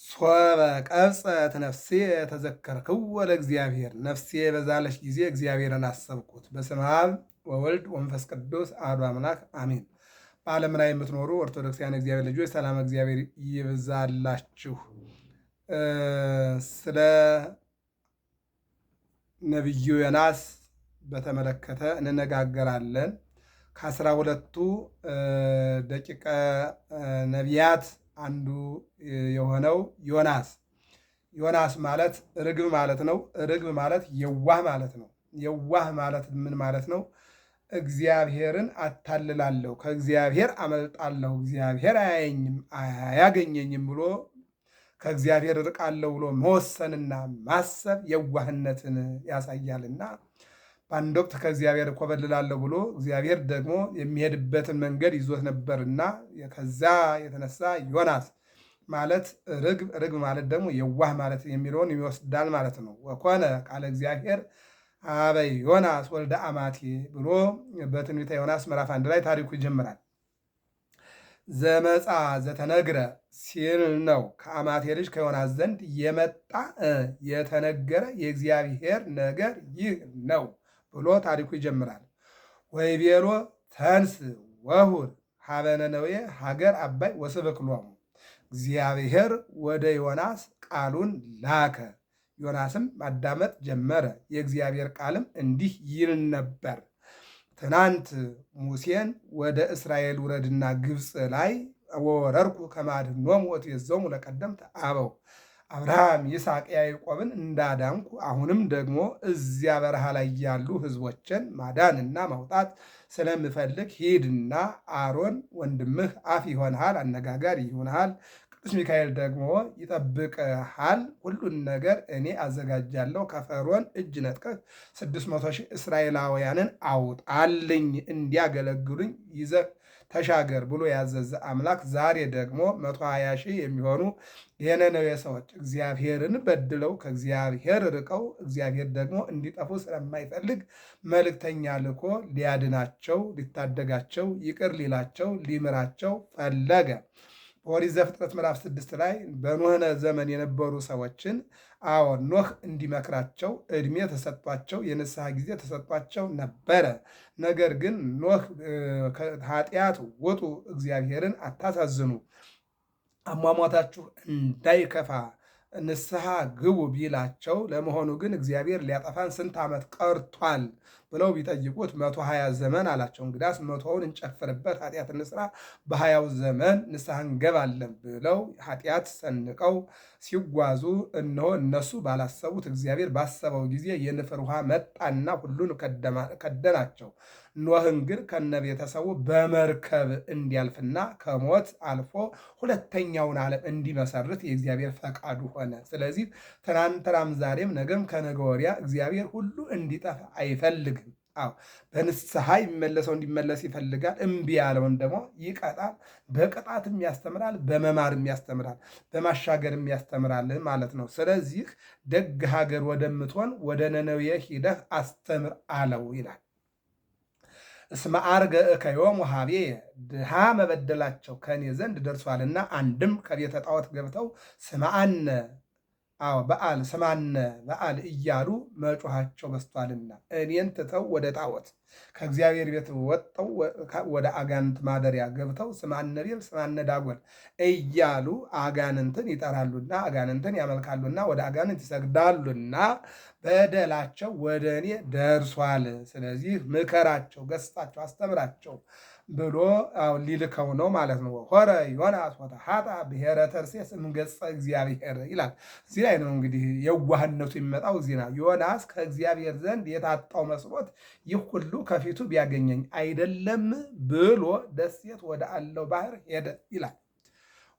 ሶበ ቀብጸት ነፍሴ ተዘከርክዎ ለእግዚአብሔር፣ ነፍሴ በዛለች ጊዜ እግዚአብሔርን አሰብኩት። በስመ አብ ወወልድ ወመንፈስ ቅዱስ አሐዱ አምላክ አሜን። በዓለም ላይ የምትኖሩ ኦርቶዶክሳውያን እግዚአብሔር ልጆች ሰላም እግዚአብሔር ይብዛላችሁ። ስለ ነቢዩ ዮናስ በተመለከተ እንነጋገራለን። ከ12ቱ ደቂቀ ነቢያት አንዱ የሆነው ዮናስ። ዮናስ ማለት ርግብ ማለት ነው። ርግብ ማለት የዋህ ማለት ነው። የዋህ ማለት ምን ማለት ነው? እግዚአብሔርን አታልላለሁ፣ ከእግዚአብሔር አመልጣለሁ፣ እግዚአብሔር አያየኝም አያገኘኝም ብሎ ከእግዚአብሔር እርቃለሁ ብሎ መወሰንና ማሰብ የዋህነትን ያሳያልና በአንድ ወቅት ከእግዚአብሔር እኮበልላለሁ ብሎ እግዚአብሔር ደግሞ የሚሄድበትን መንገድ ይዞት ነበርና ከዛ የተነሳ ዮናስ ማለት ርግብ፣ ርግብ ማለት ደግሞ የዋህ ማለት የሚለውን ይወስዳል ማለት ነው። ወኮነ ቃለ እግዚአብሔር አበይ ዮናስ ወልደ አማቴ ብሎ በትንቢተ ዮናስ ምዕራፍ 1 ላይ ታሪኩ ይጀምራል። ዘመጻ ዘተነግረ ሲል ነው። ከአማቴ ልጅ ከዮናስ ዘንድ የመጣ የተነገረ የእግዚአብሔር ነገር ይህ ነው ብሎ ታሪኩ ይጀምራል። ወይቤሎ ተንስ ወሁር ሀበ ነነዌ ሀገር አባይ ወስብክ ሎሙ። እግዚአብሔር ወደ ዮናስ ቃሉን ላከ። ዮናስም ማዳመጥ ጀመረ። የእግዚአብሔር ቃልም እንዲህ ይል ነበር። ትናንት ሙሴን ወደ እስራኤል ውረድና ግብፅ ላይ ወወረርኩ ከማድኖም ወትቤዞሙ ለቀደምት አበው አብርሃም ይስሐቅ ያዕቆብን እንዳዳንኩ አሁንም ደግሞ እዚያ በረሃ ላይ ያሉ ሕዝቦችን ማዳንና ማውጣት ስለምፈልግ ሂድና አሮን ወንድምህ አፍ ይሆንሃል፣ አነጋጋሪ ይሆንሃል፣ ቅዱስ ሚካኤል ደግሞ ይጠብቅሃል። ሁሉን ነገር እኔ አዘጋጃለሁ። ከፈርዖን እጅ ነጥቀህ 600,000 እስራኤላውያንን አውጣልኝ እንዲያገለግሉኝ ይዘህ ተሻገር ብሎ ያዘዘ አምላክ ዛሬ ደግሞ 120,000 የሚሆኑ የነነዌ ሰዎች እግዚአብሔርን በድለው ከእግዚአብሔር ርቀው እግዚአብሔር ደግሞ እንዲጠፉ ስለማይፈልግ መልእክተኛ ልኮ ሊያድናቸው፣ ሊታደጋቸው፣ ይቅር ሊላቸው፣ ሊምራቸው ፈለገ። በኦሪት ዘፍጥረት ምዕራፍ 6 ላይ በኖህ ዘመን የነበሩ ሰዎችን አዎ ኖህ እንዲመክራቸው ዕድሜ ተሰጥቷቸው የንስሐ ጊዜ ተሰጥቷቸው ነበረ። ነገር ግን ኖህ ኃጢአት ውጡ፣ እግዚአብሔርን አታሳዝኑ፣ አሟሟታችሁ እንዳይከፋ ንስሐ ግቡ ቢላቸው፣ ለመሆኑ ግን እግዚአብሔር ሊያጠፋን ስንት ዓመት ቀርቷል ብለው ቢጠይቁት 120 ዘመን አላቸው። እንግዳስ 100ውን እንጨፍርበት፣ ኃጢአት እንስራ፣ በ20ው ዘመን ንስሐ እንገባለን ብለው ኃጢአት ሰንቀው ሲጓዙ እነሆ እነሱ ባላሰቡት እግዚአብሔር ባሰበው ጊዜ የንፍር ውሃ መጣና ሁሉን ከደናቸው። ኖህን ግን ከነቤተሰቡ በመርከብ እንዲያልፍና ከሞት አልፎ ሁለተኛውን ዓለም እንዲመሰርት የእግዚአብሔር ፈቃዱ ሆነ። ስለዚህ ትናንትናም ዛሬም ነገም ከነገ ወዲያ እግዚአብሔር ሁሉ እንዲጠፋ አይፈልግም። አዎ በንስሐ የሚመለሰው እንዲመለስ ይፈልጋል። እምቢ ያለውን ደግሞ ይቀጣል። በቅጣትም ያስተምራል፣ በመማርም ያስተምራል፣ በማሻገርም ያስተምራል ማለት ነው። ስለዚህ ደግ ሀገር ወደምትሆን ወደ ነነዌ ሂደህ አስተምር አለው ይላል። እስመ ዐርገ እከዮሙ ኀቤየ፣ ድሃ መበደላቸው ከእኔ ዘንድ ደርሷልና አንድም ከቤተ ጣዖት ገብተው ስምዐነ አዎ በዓል ስማነ በዓል እያሉ መጮኻቸው በዝቷልና እኔን ትተው ወደ ጣዖት ከእግዚአብሔር ቤት ወጥተው ወደ አጋንንት ማደሪያ ገብተው ስማነ ቤል ስማነ ዳጎን እያሉ አጋንንትን ይጠራሉና አጋንንትን ያመልካሉና ወደ አጋንንት ይሰግዳሉና በደላቸው ወደ እኔ ደርሷል። ስለዚህ ምከራቸው፣ ገስጻቸው፣ አስተምራቸው ብሎ ሊልከው ነው ማለት ነው። ሆረ ዮናስ ወተሐጣ ብሔረ ተርሴስ እምገጸ እግዚአብሔር ይላል። እዚህ ላይ ነው እንግዲህ የዋህነቱ የሚመጣው እዚህ ነው። ዮናስ ከእግዚአብሔር ዘንድ የታጣው መስሎት ይህ ሁሉ ከፊቱ ቢያገኘኝ አይደለም ብሎ ደሴት ወደ አለው ባህር ሄደ ይላል።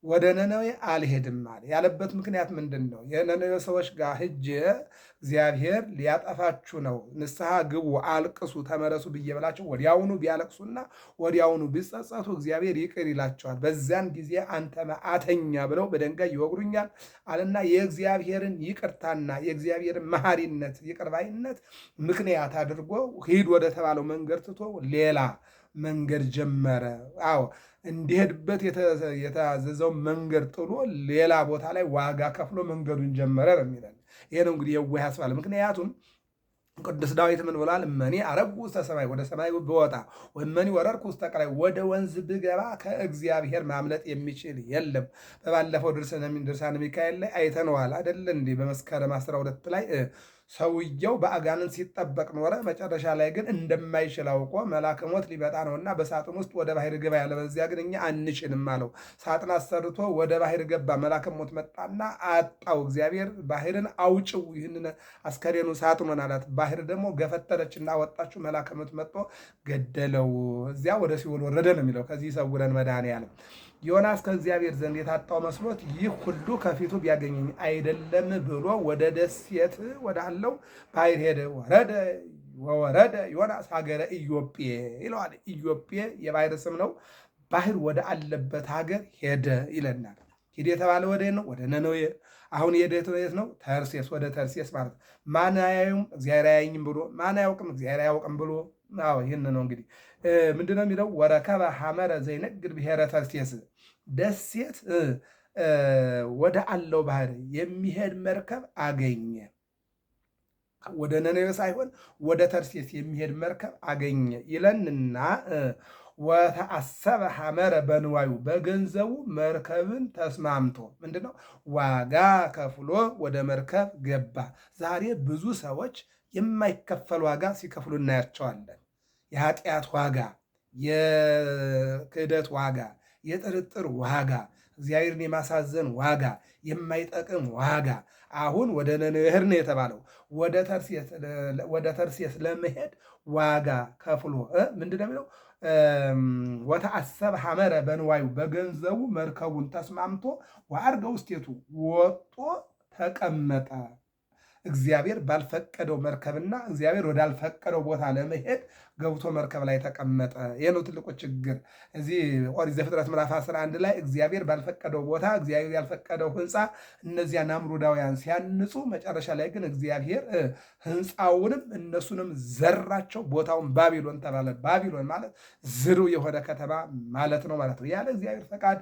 ወደ ነነዌ አልሄድም አለ። ያለበት ምክንያት ምንድን ነው? የነነዌ ሰዎች ጋር ሂጄ እግዚአብሔር ሊያጠፋችሁ ነው፣ ንስሐ ግቡ፣ አልቅሱ፣ ተመለሱ ብዬ ብላቸው ወዲያውኑ ቢያለቅሱና ወዲያውኑ ቢጸጸቱ እግዚአብሔር ይቅር ይላቸዋል። በዚያን ጊዜ አንተ መዓተኛ ብለው በድንጋይ ይወግሩኛል አለና የእግዚአብሔርን ይቅርታና የእግዚአብሔርን መሐሪነት ይቅር ባይነት ምክንያት አድርጎ ሂድ ወደ ተባለው መንገድ ትቶ ሌላ መንገድ ጀመረ። አዎ እንዲሄድበት የታዘዘው መንገድ ጥሎ ሌላ ቦታ ላይ ዋጋ ከፍሎ መንገዱን ጀመረ ነው የሚለን። ይሄ ነው እንግዲህ የዋህ ያስባለ። ምክንያቱም ቅዱስ ዳዊት ምን ብሏል? እመኒ ዐረጉ ውስተ ሰማይ፣ ወደ ሰማይ ብወጣ፣ ወእመኒ ወረድኩ ውስተ ቀላይ፣ ወደ ወንዝ ብገባ ከእግዚአብሔር ማምለጥ የሚችል የለም። በባለፈው ድርሳነ ሚካኤል ላይ አይተነዋል አይደለ እንዴ? በመስከረም 12 ላይ ሰውየው በአጋንንት ሲጠበቅ ኖረ። መጨረሻ ላይ ግን እንደማይችል አውቆ መልአከ ሞት ሊመጣ ነውና በሳጥን ውስጥ ወደ ባህር ግባ ያለ፣ በዚያ ግን እኛ አንችልም አለው። ሳጥን አሰርቶ ወደ ባህር ገባ። መልአከ ሞት መጣና አጣው። እግዚአብሔር ባህርን አውጭው ይህንን አስከሬኑ ሳጥኑን አላት። ባህር ደግሞ ገፈተረችና ወጣችው። መልአከ ሞት መጥቶ ገደለው። እዚያ ወደ ሲኦል ወረደ ነው የሚለው። ከዚህ ይሰውረን መድኃኔዓለም። ዮናስ ከእግዚአብሔር ዘንድ የታጣው መስሎት ይህ ሁሉ ከፊቱ ቢያገኘኝ አይደለም ብሎ ወደ ደሴት ወዳለው ባህር ሄደ። ወረደ ወወረደ ዮናስ ሀገረ ኢዮጴ ይለዋል። ኢዮጴ የባህር ስም ነው። ባህር ወደ አለበት ሀገር ሄደ ይለናል። ሂድ የተባለ ወደ ነው? ወደ ነነዌ። አሁን የሄደ የት ነው? ተርሴስ፣ ወደ ተርሴስ ማለት ነው። ማን አያዩም እግዚአብሔር አያየኝም ብሎ፣ ማን አያውቅም እግዚአብሔር አያውቅም ብሎ። አዎ ይህን ነው እንግዲህ ምንድነው የሚለው? ወረከበ ሐመረ ዘይነግድ ብሔረ ተርሴስ፣ ደሴት ወደ አለው ባህር የሚሄድ መርከብ አገኘ። ወደ ነነዌ ሳይሆን ወደ ተርሴስ የሚሄድ መርከብ አገኘ ይለንና ወተአሰበ ሐመረ በንዋዩ፣ በገንዘቡ መርከብን ተስማምቶ ምንድነው ዋጋ ከፍሎ ወደ መርከብ ገባ። ዛሬ ብዙ ሰዎች የማይከፈል ዋጋ ሲከፍሉ እናያቸዋለን። የኃጢአት ዋጋ፣ የክህደት ዋጋ፣ የጥርጥር ዋጋ፣ እግዚአብሔርን የማሳዘን ዋጋ፣ የማይጠቅም ዋጋ። አሁን ወደ ነነዌ ሂድ ነው የተባለው። ወደ ተርሴስ ለመሄድ ዋጋ ከፍሎ ምንድን ነው የሚለው? ወተአሰበ ሐመረ በንዋዩ፣ በገንዘቡ መርከቡን ተስማምቶ ወዐርገ ውስቴቱ፣ ወጦ ተቀመጠ። እግዚአብሔር ባልፈቀደው መርከብና እግዚአብሔር ወዳልፈቀደው ቦታ ለመሄድ ገብቶ መርከብ ላይ ተቀመጠ። ይህ ነው ትልቁ ችግር። እዚህ ኦሪት ዘፍጥረት ምዕራፍ 11 ላይ እግዚአብሔር ባልፈቀደው ቦታ እግዚአብሔር ያልፈቀደው ሕንፃ እነዚያ ናምሩዳውያን ሲያንጹ፣ መጨረሻ ላይ ግን እግዚአብሔር ሕንፃውንም እነሱንም ዘራቸው። ቦታውን ባቢሎን ተባለ። ባቢሎን ማለት ዝሩ የሆነ ከተማ ማለት ነው ማለት ነው። ያለ እግዚአብሔር ፈቃድ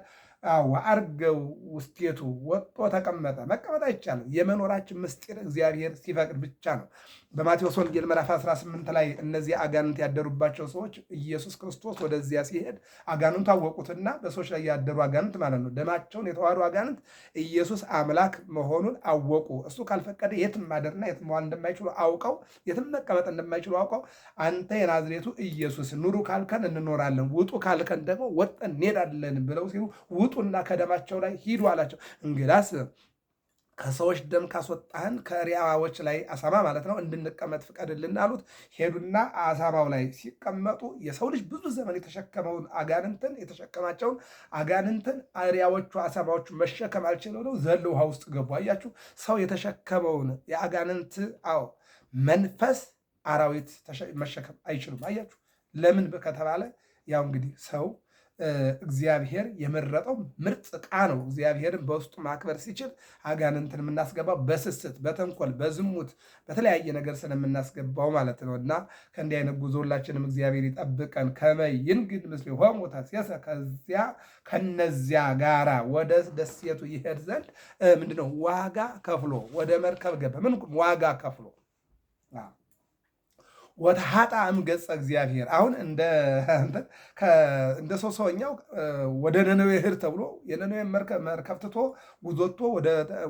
አርገው ውስቴቱ ወጥቶ ተቀመጠ። መቀመጥ አይቻልም። የመኖራችን ምስጢር እግዚአብሔር ሲፈቅድ ብቻ ነው። በማቴዎስ ወንጌል ምዕራፍ 18 ላይ እነዚህ አጋንንት ያደሩባቸው ሰዎች ኢየሱስ ክርስቶስ ወደዚያ ሲሄድ አጋንንቱ አወቁትና፣ በሰዎች ላይ ያደሩ አጋንንት ማለት ነው፣ ደማቸውን የተዋሃዱ አጋንንት ኢየሱስ አምላክ መሆኑን አወቁ። እሱ ካልፈቀደ የትም ማደርና የትም መዋል እንደማይችሉ አውቀው፣ የትም መቀመጥ እንደማይችሉ አውቀው፣ አንተ የናዝሬቱ ኢየሱስ ኑሩ ካልከን እንኖራለን፣ ውጡ ካልከን ደግሞ ወጠን እንሄዳለን ብለው ሲሉ ውጡና ከደማቸው ላይ ሂዱ አላቸው። እንግዳስ ከሰዎች ደም ካስወጣህን ከሪያዎች ላይ አሳማ ማለት ነው እንድንቀመጥ ፍቀድልን አሉት። ሄዱና አሳማው ላይ ሲቀመጡ የሰው ልጅ ብዙ ዘመን የተሸከመውን አጋንንትን የተሸከማቸውን አጋንንትን እሪያዎቹ አሳማዎቹ መሸከም አልችለው ነው ዘሎ ውሃ ውስጥ ገቡ። አያችሁ፣ ሰው የተሸከመውን የአጋንንት አዎ መንፈስ አራዊት መሸከም አይችሉም። አያችሁ፣ ለምን ከተባለ ያው እንግዲህ ሰው እግዚአብሔር የመረጠው ምርጥ ዕቃ ነው። እግዚአብሔርን በውስጡ ማክበር ሲችል አጋንንትን የምናስገባው በስስት፣ በተንኮል፣ በዝሙት፣ በተለያየ ነገር ስለምናስገባው ማለት ነው። እና ከእንዲህ አይነት ጉዞ ሁላችንም እግዚአብሔር ይጠብቀን። ከመ ይንግድ ምስሌሆሙ ተርሴሰ፣ ከዚያ ከነዚያ ጋራ ወደ ደሴቱ ይሄድ ዘንድ ምንድነው ዋጋ ከፍሎ ወደ መርከብ ገባ። ምን ዋጋ ከፍሎ? ወተሃጣ እምገጸ እግዚአብሔር። አሁን እንደ ሰው ሰውኛው ወደ ነነዌ ሂድ ተብሎ የነነዌ መርከብ ትቶ ጉዞቶ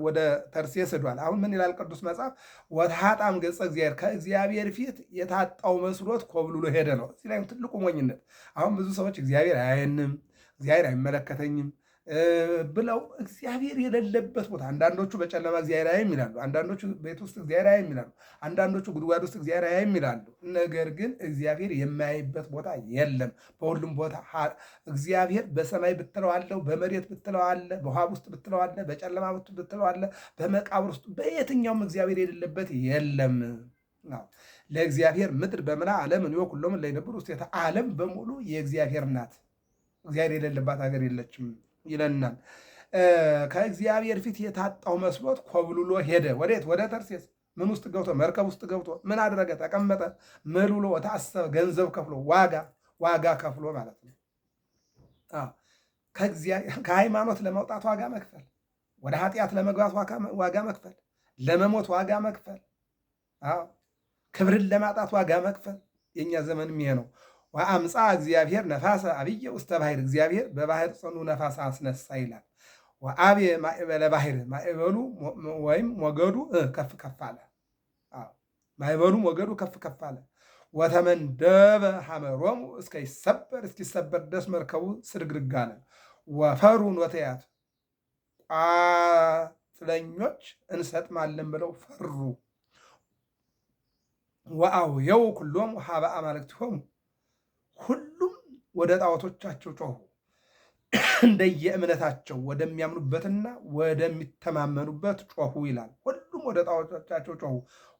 ወደ ተርሴስ ሄዷል። አሁን ምን ይላል ቅዱስ መጽሐፍ? ወተሃጣ እምገጸ እግዚአብሔር፣ ከእግዚአብሔር ፊት የታጣው መስሎት ኮብልሎ ሄደ ነው። እዚህ ላይ ትልቁ ሞኝነት። አሁን ብዙ ሰዎች እግዚአብሔር አያየንም፣ እግዚአብሔር አይመለከተኝም ብለው እግዚአብሔር የሌለበት ቦታ፣ አንዳንዶቹ በጨለማ እግዚአብሔር አያይም ይላሉ። አንዳንዶቹ ቤት ውስጥ እግዚአብሔር አያይም ይላሉ። አንዳንዶቹ ጉድጓድ ውስጥ እግዚአብሔር አያይም ይላሉ። ነገር ግን እግዚአብሔር የማያይበት ቦታ የለም። በሁሉም ቦታ እግዚአብሔር በሰማይ ብትለው አለ፣ በመሬት ብትለው አለ፣ በውሃ ውስጥ ብትለው አለ፣ በጨለማ ብትለው አለ፣ በመቃብር ውስጥ በየትኛውም እግዚአብሔር የሌለበት የለም። ለእግዚአብሔር ምድር በምልአ ዓለምን ወኩሎሙ እለ ይነብሩ ውስቴታ፣ ዓለም በሙሉ የእግዚአብሔር ናት። እግዚአብሔር የሌለባት ሀገር የለችም ይለናል። ከእግዚአብሔር ፊት የታጣው መስሎት ኮብልሎ ሄደ። ወዴት? ወደ ተርሴስ። ምን ውስጥ ገብቶ? መርከብ ውስጥ ገብቶ ምን አደረገ? ተቀመጠ። ምሉሎ ወታሰበ፣ ገንዘብ ከፍሎ ዋጋ ዋጋ ከፍሎ ማለት ነው። ከሃይማኖት ለመውጣት ዋጋ መክፈል፣ ወደ ኃጢአት ለመግባት ዋጋ መክፈል፣ ለመሞት ዋጋ መክፈል፣ ክብርን ለማጣት ዋጋ መክፈል። የእኛ ዘመንም ይሄ ነው። ወአምፃ እግዚአብሔር ነፋሰ አብየ ውስተ ባሕር፣ እግዚአብሔር በባሕር ጽኑ ነፋስ አስነሳ ይላል። ወአብየ ማዕበለ ባሕር፣ ማዕበሉ ወይም ሞገዱ ከፍ ከፍ አለ። ማዕበሉ ሞገዱ ከፍ ከፍ አለ። ወተመንደበ ሐመሮሙ እስከ ይሰበር፣ እስኪሰበር ድረስ መርከቡ ስርግርግ አለ። ወፈሩ ኖተያት፣ ቋጥለኞች እንሰጥማለን ብለው ፈሩ። ወአውየው ኩሎሙ ሀበ አማልክቲሆሙ፣ ሁሉም ወደ ጣዖቶቻቸው ጮኹ። እንደየእምነታቸው ወደሚያምኑበትና ወደሚተማመኑበት ጮኹ ይላል። ሁሉም ወደ ጣዖቶቻቸው ጮኹ።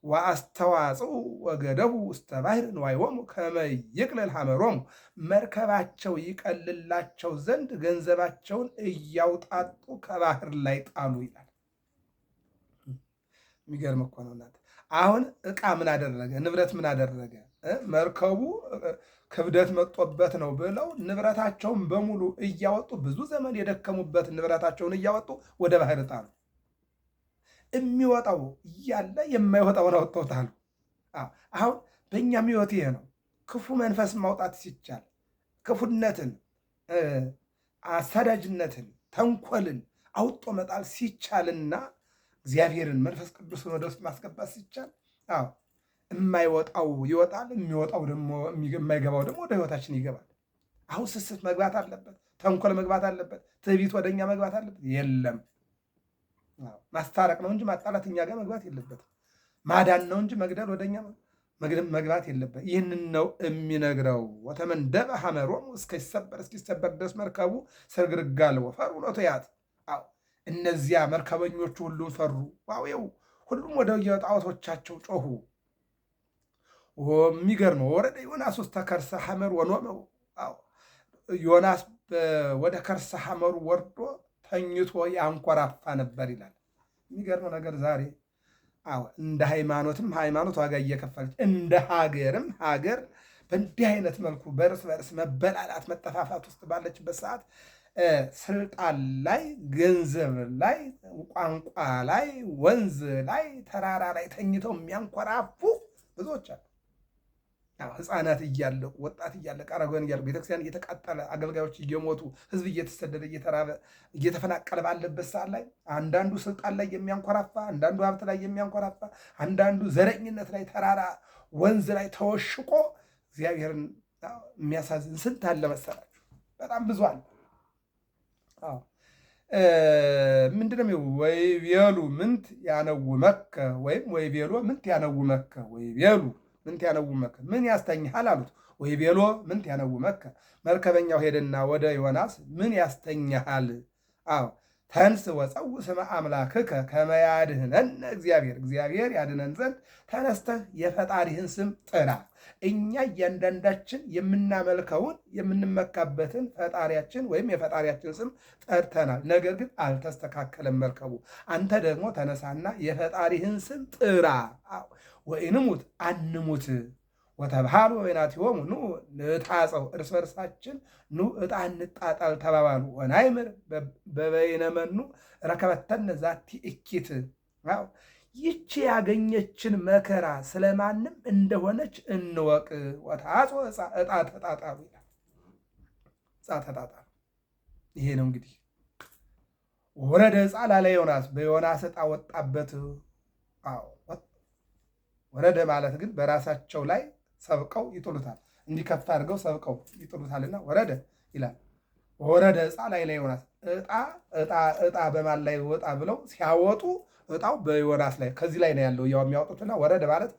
ወአስተዋጽኡ ወገደቡ ውስተ ባሕር ንዋዮሙ ከመ ይቅልል ሐመሮሙ፣ መርከባቸው ይቀልላቸው ዘንድ ገንዘባቸውን እያውጣጡ ከባህር ላይ ጣሉ ይላል። የሚገርም እኮ ነው እናንተ። አሁን ዕቃ ምን አደረገ? ንብረት ምን አደረገ? መርከቡ ክብደት መጦበት ነው ብለው ንብረታቸውን በሙሉ እያወጡ፣ ብዙ ዘመን የደከሙበት ንብረታቸውን እያወጡ ወደ ባህር ጣሉ። የሚወጣው እያለ የማይወጣውን አወጥተው ጣሉ። አሁን በእኛም ሕይወት ይሄ ነው። ክፉ መንፈስ ማውጣት ሲቻል ክፉነትን፣ አሳዳጅነትን፣ ተንኮልን አውጦ መጣል ሲቻልና እግዚአብሔርን መንፈስ ቅዱስን ወደ ውስጥ ማስገባት ሲቻል፣ አዎ የማይወጣው ይወጣል፣ የሚወጣው ደግሞ የማይገባው ደግሞ ወደ ህይወታችን ይገባል። አሁን ስስት መግባት አለበት፣ ተንኮል መግባት አለበት፣ ትዕቢት ወደኛ መግባት አለበት። የለም፣ ማስታረቅ ነው እንጂ ማጣላት እኛ ጋር መግባት የለበትም። ማዳን ነው እንጂ መግደል ወደኛ መግባት የለበት። ይህንን ነው የሚነግረው። ወተመንደበ ሐመሮሙ እስኪሰበር፣ እስኪሰበር ድረስ መርከቡ ስርግርግ አለ። ወፈሩ ኖቶያት፣ እነዚያ መርከበኞቹ ሁሉም ፈሩ። ዋዌው ሁሉም ወደ የጣዖቶቻቸው ጮሁ። የሚገርመው ወረደ ዮናስ ውስተ ከርሰ ሐመር ወኖመ፣ ዮናስ ወደ ከርሰ ሐመሩ ወርዶ ተኝቶ ያንኮራፋ ነበር ይላል። የሚገርመው ነገር ዛሬ አዎ እንደ ሃይማኖትም ሃይማኖት ዋጋ እየከፈለች፣ እንደ ሀገርም ሀገር በእንዲህ አይነት መልኩ በእርስ በርስ መበላላት መጠፋፋት ውስጥ ባለችበት ሰዓት ስልጣን ላይ፣ ገንዘብ ላይ፣ ቋንቋ ላይ፣ ወንዝ ላይ፣ ተራራ ላይ ተኝተው የሚያንኮራፉ ብዙዎች አሉ። ሕፃናት እያለቁ፣ ወጣት እያለቀ፣ አረጋውያን እያለቁ፣ ቤተክርስቲያን እየተቃጠለ፣ አገልጋዮች እየሞቱ፣ ሕዝብ እየተሰደደ፣ እየተራበ፣ እየተፈናቀለ ባለበት ሰዓት ላይ አንዳንዱ ስልጣን ላይ የሚያንኮራፋ፣ አንዳንዱ ሀብት ላይ የሚያንኮራፋ፣ አንዳንዱ ዘረኝነት ላይ ተራራ ወንዝ ላይ ተወሽቆ እግዚአብሔርን የሚያሳዝን ስንት አለ መሰላችሁ? በጣም ብዙ አለ። ምንድነው? ወይቤሉ ምንት ያነውመከ ወይም ወይቤሎ ምንት ያነውመከ፣ ወይቤሉ ምንት ያነውመከ፣ ምን ያስተኛሃል አሉት። ወይቤሎ ምንት ያነውመከ፣ መርከበኛው ሄደና ወደ ዮናስ ምን ያስተኛሃል? አዎ ተንስ ወፀው ስመ አምላክከ ከመ ያድኅነነ እግዚአብሔር፣ እግዚአብሔር ያድነን ዘንድ ተነስተህ የፈጣሪህን ስም ጥራ። እኛ እያንዳንዳችን የምናመልከውን የምንመካበትን ፈጣሪያችን ወይም የፈጣሪያችን ስም ጠርተናል። ነገር ግን አልተስተካከለም መርከቡ። አንተ ደግሞ ተነሳና የፈጣሪህን ስም ጥራ። ወኢንሙት አንሙት። ወተብሃሉ በበይናቲሆሙ ኑ ንታጸው፣ እርስ በርሳችን ኑ ዕጣ እንጣጣል ተባባሉ። ወናይምር በበይነ መኑ ረከበተነ ዛቲ እኪት፣ ይቺ ያገኘችን መከራ ስለማንም እንደሆነች እንወቅ። ወታጾ ዕጣ ተጣጣሉ ይላል። ዕጣ ተጣጣሉ። ይሄ ነው እንግዲህ። ወረደ ዕፃ ላለ ዮናስ፣ በዮናስ ዕጣ ወጣበት። አዎ ወረደ ማለት ግን በራሳቸው ላይ ሰብቀው ይጥሉታል። እንዲህ ከፍ አድርገው ሰብቀው ይጥሉታልና ወረደ ይላል። ወረደ ዕፃ ላይ ለዮናስ፣ ዕጣ ዕጣ ዕጣ በማን ላይ ወጣ ብለው ሲያወጡ ዕጣው በዮናስ ላይ ከዚህ ላይ ነው ያለው። ያው የሚያወጡትና ወረደ ማለት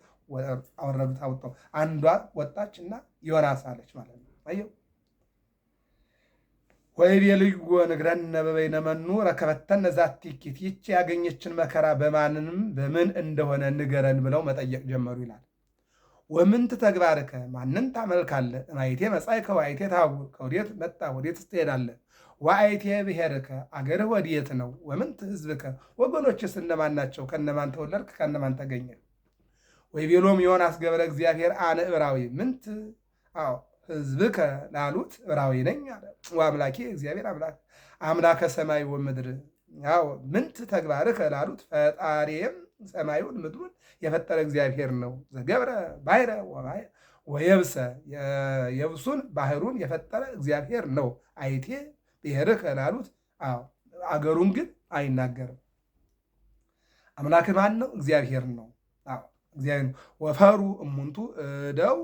አወረዱት፣ አወጣው። አንዷ ወጣች እና ዮናስ አለች ማለት ነው። አየው ወይቤልዮ ንግረነ በበይነ መኑ ረከበተነ ዛቲ እኪት፣ ይቺ ያገኘችን መከራ በማንንም በምን እንደሆነ ንገረን ብለው መጠየቅ ጀመሩ ይላል። ወምንት ተግባርከ፣ ማንን ታመልካለህ? እምአይቴ መጻእከ ወአይቴ ታቡር፣ ከወዴት መጣ ወዴትስ ትሄዳለህ? ወአይቴ ብሔርከ፣ አገርህ ወዴት ነው? ወምንት ህዝብከ፣ ወገኖችስ እነማን ናቸው? ከነማን ተወለድክ? ከነማን ተገኘ? ወይቤሎም ዮናስ ገብረ እግዚአብሔር አነ ዕብራዊ ምንት፣ አዎ ሕዝብከ ላሉት ዕብራዊ ነኝ አለ። ወአምላኬ እግዚአብሔር አምላከ ሰማይ ወምድር። ያው ምንት ተግባርከ ላሉት ፈጣሪም ሰማዩን ምድሩን የፈጠረ እግዚአብሔር ነው። ዘገብረ ባሕረ ወየብሰ የብሱን ባህሩን የፈጠረ እግዚአብሔር ነው። አይቴ ብሔርከ ላሉት አገሩን ግን አይናገርም። አምላክ ማን ነው? እግዚአብሔር ነው። አዎ እግዚአብሔር ነው። ወፈሩ እሙንቱ እደው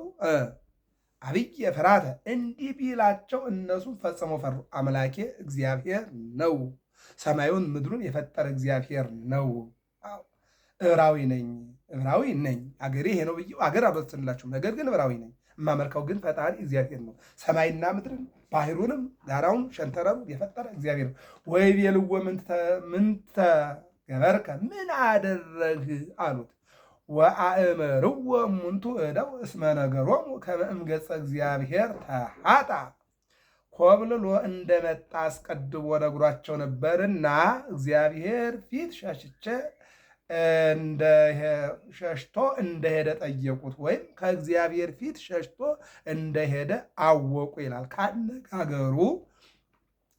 አብየ ፍርሃተ እንዲህ ቢላቸው እነሱም ፈጽሞ ፈሩ። አምላኬ እግዚአብሔር ነው፣ ሰማዩን ምድሩን የፈጠረ እግዚአብሔር ነው። ዕብራዊ ነኝ፣ ዕብራዊ ነኝ። አገሬ ይሄ ነው ብዬ አገር አልወስንላችሁም፣ ነገር ግን ዕብራዊ ነኝ። የማመልከው ግን ፈጣሪ እግዚአብሔር ነው። ሰማይና ምድርን ባህሩንም ጋራውን ሸንተረሩን የፈጠረ እግዚአብሔር ነው። ወይቤልዎ ምንተ ገበርከ ምን አደረግህ አሉት። ወአእመርዎ እሙንቱ እደው እስመ ነገሮሙ ከመ እምገጸ እግዚአብሔር ተሃጣ ኮብልሎ እንደመጣ አስቀድሞ ነግሯቸው ነበርና እግዚአብሔር ፊት ሸሽቼ ሸሽቶ እንደሄደ ጠየቁት። ወይም ከእግዚአብሔር ፊት ሸሽቶ እንደሄደ አወቁ ይላል። ካነጋገሩ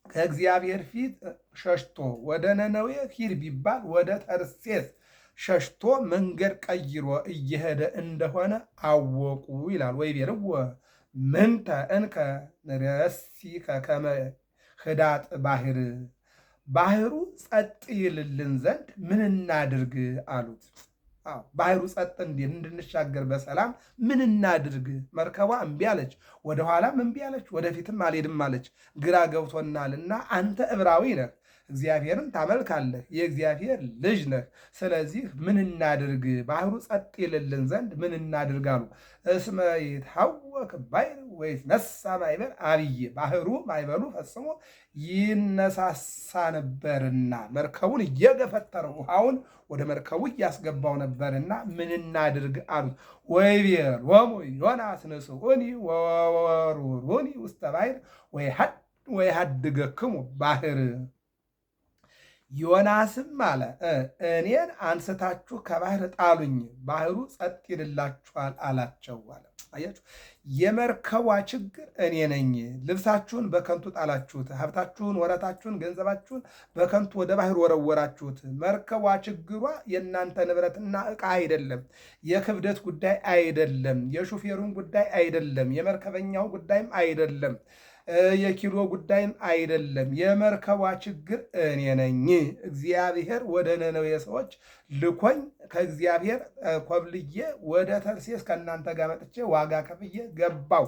ከእግዚአብሔር ፊት ሸሽቶ ወደ ነነዌ ሂድ ቢባል ወደ ተርሴስ ሸሽቶ መንገድ ቀይሮ እየሄደ እንደሆነ አወቁ ይላል። ወይቤልዎ ምንተ እንከ ንረሲከ ከመ ህዳጥ ባህር ባህሩ ጸጥ ይልልን ዘንድ ምን እናድርግ አሉት። አዎ ባህሩ ጸጥ እንዲል እንድንሻገር በሰላም ምን እናድርግ? መርከቧ እምቢ አለች፣ ወደኋላም እምቢ አለች፣ ወደፊትም አልሄድም አለች። ግራ ገብቶናልና አንተ ዕብራዊ ነህ፣ እግዚአብሔርን ታመልካለህ፣ የእግዚአብሔር ልጅ ነህ። ስለዚህ ምን እናድርግ? ባህሩ ጸጥ ይልልን ዘንድ ምን እናድርግ አሉ። እስመ ይትሐወክ ባሕር ወይትነሣ ማዕበል አብይ፣ ባህሩ ማዕበሉ ፈጽሞ ይነሳሳ ነበርና መርከቡን እየገፈተረው ውሃውን ወደ መርከቡ እያስገባው ነበርና ምን እናድርግ አሉት። ወይቤሎሙ ዮናስ ንስኡኒ ወወርውሩኒ ውስተ ባሕር ወይሃድገክሙ ባሕር። ዮናስም አለ እኔን አንስታችሁ ከባህር ጣሉኝ፣ ባህሩ ጸጥ ይልላችኋል አላቸው አለ። አያችሁ፣ የመርከቧ ችግር እኔ ነኝ። ልብሳችሁን በከንቱ ጣላችሁት፣ ሀብታችሁን፣ ወረታችሁን፣ ገንዘባችሁን በከንቱ ወደ ባህር ወረወራችሁት። መርከቧ ችግሯ የእናንተ ንብረትና ዕቃ አይደለም፣ የክብደት ጉዳይ አይደለም፣ የሹፌሩን ጉዳይ አይደለም፣ የመርከበኛው ጉዳይም አይደለም፣ የኪሎ ጉዳይም አይደለም። የመርከቧ ችግር እኔ ነኝ። እግዚአብሔር ወደ ነነዌ ሰዎች ልኮኝ ከእግዚአብሔር ኮብልዬ ወደ ተርሴስ ከእናንተ ጋር መጥቼ ዋጋ ከፍዬ ገባው።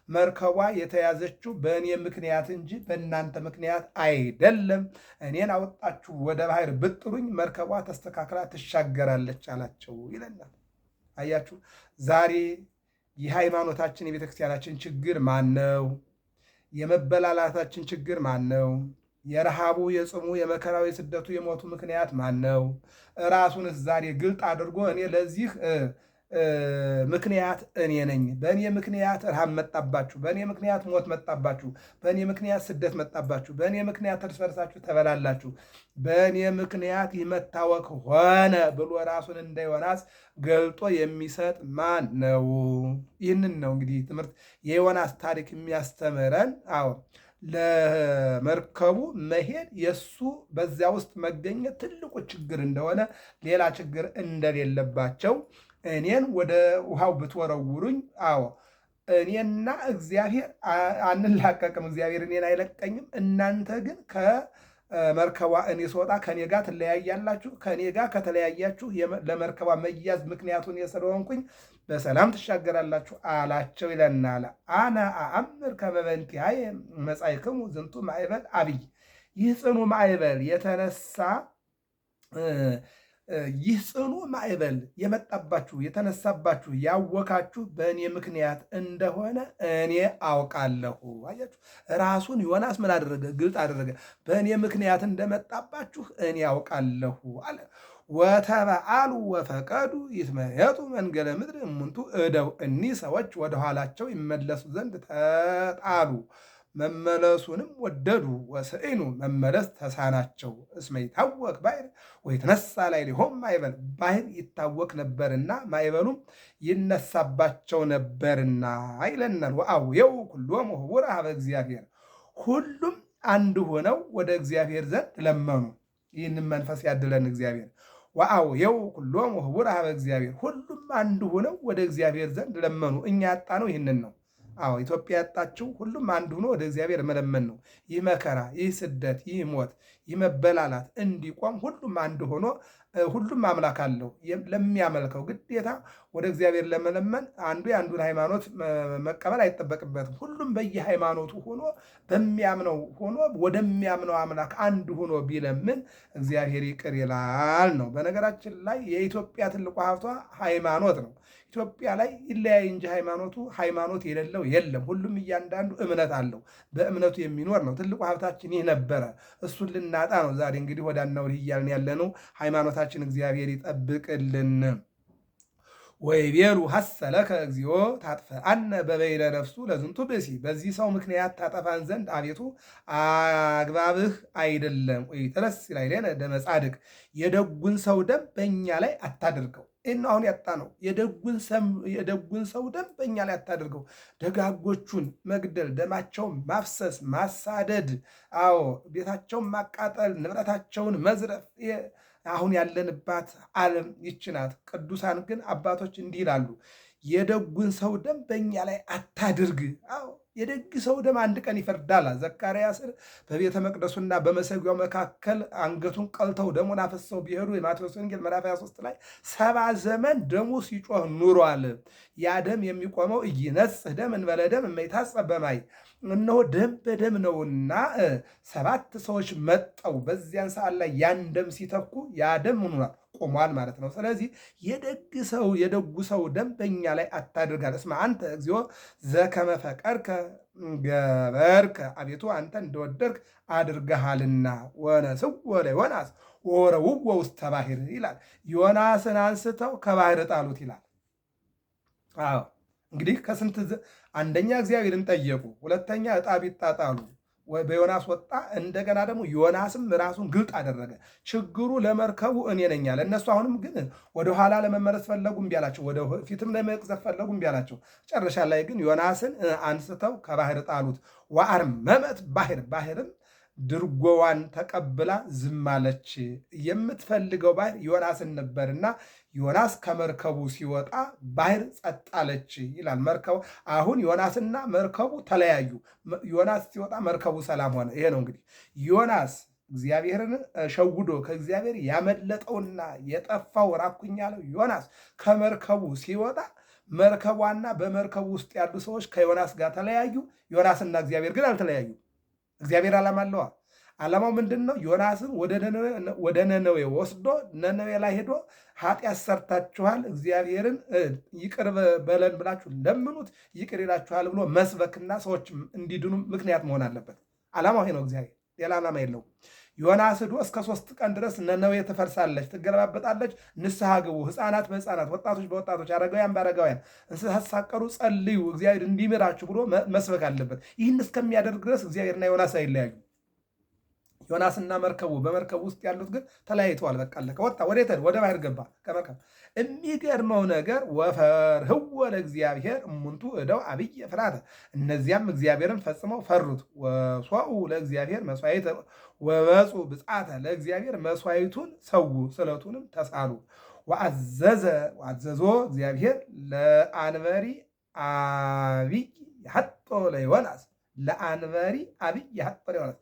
መርከቧ የተያዘችው በእኔ ምክንያት እንጂ በእናንተ ምክንያት አይደለም። እኔን አወጣችሁ ወደ ባህር ብጥሉኝ መርከቧ ተስተካክላ ትሻገራለች አላቸው ይለናል። አያችሁ፣ ዛሬ የሃይማኖታችን የቤተክርስቲያናችን ችግር ማን ነው? የመበላላታችን ችግር ማን ነው? የረሃቡ፣ የጽሙ፣ የመከራው፣ የስደቱ፣ የሞቱ ምክንያት ማን ነው? ራሱንስ ዛሬ ግልጥ አድርጎ እኔ ለዚህ ምክንያት እኔ ነኝ፣ በእኔ ምክንያት ረሃብ መጣባችሁ፣ በእኔ ምክንያት ሞት መጣባችሁ፣ በእኔ ምክንያት ስደት መጣባችሁ፣ በእኔ ምክንያት እርስ በርሳችሁ ተበላላችሁ፣ በእኔ ምክንያት ይህ መታወክ ሆነ ብሎ ራሱን እንደ ዮናስ ገልጦ የሚሰጥ ማን ነው? ይህንን ነው እንግዲህ ትምህርት የዮናስ ታሪክ የሚያስተምረን። አዎ ለመርከቡ መሄድ የእሱ በዚያ ውስጥ መገኘት ትልቁ ችግር እንደሆነ ሌላ ችግር እንደሌለባቸው እኔን ወደ ውሃው ብትወረውሩኝ፣ አዎ እኔና እግዚአብሔር አንላቀቅም፣ እግዚአብሔር እኔን አይለቀኝም። እናንተ ግን ከመርከቧ እኔ ስወጣ ከእኔ ጋር ትለያያላችሁ። ከእኔ ጋር ከተለያያችሁ ለመርከቧ መያዝ ምክንያቱ እኔ ስለሆንኩኝ በሰላም ትሻገራላችሁ አላቸው ይለናል። አነ አአምር ከመ በእንቲአየ መጻእክሙ ዝንቱ ማዕበል አብይ። ይህ ጽኑ ማዕበል የተነሳ ይህ ጽኑ ማዕበል የመጣባችሁ የተነሳባችሁ ያወካችሁ በእኔ ምክንያት እንደሆነ እኔ አውቃለሁ። አያችሁ፣ ራሱን ዮናስ ምን አደረገ? ግልጥ አደረገ። በእኔ ምክንያት እንደመጣባችሁ እኔ አውቃለሁ አለ። ወተበአሉ ወፈቀዱ ይትመየጡ መንገለ ምድር እሙንቱ እደው። እኒህ ሰዎች ወደኋላቸው ይመለሱ ዘንድ ተጣሉ። መመለሱንም ወደዱ። ወሰኢኑ መመለስ ተሳናቸው። እስመ ይታወክ ባሕር ወይትነሣ ላዕሌሆሙ ማዕበል፣ ባሕር ይታወክ ነበርና ማዕበሉም ይነሳባቸው ነበርና ይለናል። ወአውየው ኩሎሙ ኅቡረ ኀበ እግዚአብሔር፣ ሁሉም አንድ ሆነው ወደ እግዚአብሔር ዘንድ ለመኑ። ይህንን መንፈስ ያድለን እግዚአብሔር። ወአውየው ኩሎሙ ኅቡረ ኀበ እግዚአብሔር፣ ሁሉም አንድ ሆነው ወደ እግዚአብሔር ዘንድ ለመኑ። እኛ ያጣነው ይህንን ነው። አዎ ኢትዮጵያ ያጣችው ሁሉም አንድ ሆኖ ወደ እግዚአብሔር መለመን ነው። ይህ መከራ፣ ይህ ስደት፣ ይህ ሞት፣ ይህ መበላላት እንዲቆም ሁሉም አንድ ሆኖ፣ ሁሉም አምላክ አለው ለሚያመልከው ግዴታ ወደ እግዚአብሔር ለመለመን አንዱ የአንዱን ሃይማኖት መቀበል አይጠበቅበትም። ሁሉም በየሃይማኖቱ ሆኖ በሚያምነው ሆኖ ወደሚያምነው አምላክ አንድ ሆኖ ቢለምን እግዚአብሔር ይቅር ይላል ነው። በነገራችን ላይ የኢትዮጵያ ትልቁ ሀብቷ ሃይማኖት ነው። ኢትዮጵያ ላይ ይለያይ እንጂ ሃይማኖቱ ሃይማኖት የሌለው የለም። ሁሉም እያንዳንዱ እምነት አለው። በእምነቱ የሚኖር ነው። ትልቁ ሀብታችን ይህ ነበረ። እሱን ልናጣ ነው ዛሬ እንግዲህ ወዲያና ወዲህ እያልን ያለነው። ሃይማኖታችን እግዚአብሔር ይጠብቅልን። ወይቤሉ ሐሰለከ እግዚኦ ታጥፈአነ በበይነ ነፍሱ ለዝንቱ ብእሲ፣ በዚህ ሰው ምክንያት ታጠፋን ዘንድ አቤቱ አግባብህ አይደለም። ወኢትረሲ ላዕሌነ ደመ ጻድቅ፣ የደጉን ሰው ደም በእኛ ላይ አታድርገው። ይህን አሁን ያጣ ነው። የደጉን ሰው ደም በእኛ ላይ አታድርገው። ደጋጎቹን መግደል፣ ደማቸውን ማፍሰስ፣ ማሳደድ፣ አዎ ቤታቸውን ማቃጠል፣ ንብረታቸውን መዝረፍ አሁን ያለንባት ዓለም ይች ናት። ቅዱሳን ግን አባቶች እንዲህ ይላሉ፣ የደጉን ሰው ደም በእኛ ላይ አታድርግ። አዎ የደግ ሰው ደም አንድ ቀን ይፈርዳል። ዘካርያስን በቤተ መቅደሱና በመሰዊያው መካከል አንገቱን ቀልተው ደሙን አፈሰው ቢሄዱ የማቴዎስ ወንጌል ምዕራፍ 23 ላይ 70 ዘመን ደሙ ሲጮህ ኑሯል። ያ ደም የሚቆመው ኢይነጽህ ደም እንበለ ደም እመይታጸብ በማይ፣ እነሆ ደም በደም ነውና 7 ሰዎች መጠው በዚያን ሰዓት ላይ ያን ደም ሲተኩ ያ ደም ሆኗል ቆሟል ማለት ነው። ስለዚህ የደጉ ሰው ደም በእኛ ላይ አታድርጋል። እስመ አንተ እግዚኦ ዘከመ ፈቀርከ ገበርከ፣ አቤቱ አንተ እንደወደድክ አድርገሃልና። ወነስዎ ለዮናስ ወወረውዎ ውስተ ባሕር ይላል። ዮናስን አንስተው ከባሕር ጣሉት ይላል። አዎ እንግዲህ ከስንት አንደኛ እግዚአብሔርን ጠየቁ፣ ሁለተኛ ዕጣ ቢጣጣሉ በዮናስ ወጣ። እንደገና ደግሞ ዮናስም ራሱን ግልጥ አደረገ። ችግሩ ለመርከቡ እኔ ነኝ አለ። እነሱ አሁንም ግን ወደ ኋላ ለመመለስ ፈለጉ፣ እምቢ አላቸው። ወደ ፊትም ለመቅዘፍ ፈለጉ፣ እምቢ አላቸው። መጨረሻ ላይ ግን ዮናስን አንስተው ከባሕር ጣሉት። ወአርመመት ባሕር፣ ባሕርም ድርጎዋን ተቀብላ ዝም አለች። የምትፈልገው ባሕር ዮናስን ነበርና ዮናስ ከመርከቡ ሲወጣ ባሕር ጸጥ አለች ይላል። መርከቡ አሁን ዮናስና መርከቡ ተለያዩ። ዮናስ ሲወጣ መርከቡ ሰላም ሆነ። ይሄ ነው እንግዲህ ዮናስ እግዚአብሔርን ሸውዶ ከእግዚአብሔር ያመለጠውና የጠፋው ራኩኝ ያለው ዮናስ ከመርከቡ ሲወጣ መርከቧና በመርከቡ ውስጥ ያሉ ሰዎች ከዮናስ ጋር ተለያዩ። ዮናስና እግዚአብሔር ግን አልተለያዩ። እግዚአብሔር ዓላማ አለዋ። ዓላማው ምንድነው? ዮናስን ወደ ነነዌ ወስዶ ነነዌ ላይ ሄዶ ኃጢአት ሰርታችኋል፣ እግዚአብሔርን ይቅር በለን ብላችሁ ለምኑት ይቅር ይላችኋል ብሎ መስበክና ሰዎች እንዲድኑ ምክንያት መሆን አለበት። ዓላማው ይሄ ነው። እግዚአብሔር ሌላ ዓላማ የለውም። ዮናስ ሄዶ እስከ 3 ቀን ድረስ ነነዌ ትፈርሳለች፣ ትገለባበጣለች፣ ንስሐ ግቡ፣ ሕፃናት በሕፃናት፣ ወጣቶች በወጣቶች፣ አረጋውያን በአረጋውያን፣ እንስሳት ሳቀሩ ጸልዩ፣ እግዚአብሔር እንዲምራችሁ ብሎ መስበክ አለበት። ይህን እስከሚያደርግ ድረስ እግዚአብሔርና ዮናስ አይለያዩ። ዮናስና መርከቡ በመርከቡ ውስጥ ያሉት ግን ተለያይተዋል። በቃ አለቀ። ወጣ፣ ወዴት ሄደ? ወደ ባህር ገባ ከመርከብ። የሚገርመው ነገር ወፈርህዎ ለእግዚአብሔር እሙንቱ እደው አብይ ፍርሃተ፣ እነዚያም እግዚአብሔርን ፈጽመው ፈሩት። ወሶኡ ለእግዚአብሔር መስዋዕተ ወበጹ ብጻተ፣ ለእግዚአብሔር መስዋዕቱን ሰው ስለቱንም ተሳሉ። ወአዘዞ እግዚአብሔር ለአንበሪ አብይ ሐጦ ለዮናስ፣ ለአንበሪ አብይ ሐጦ ለዮናስ።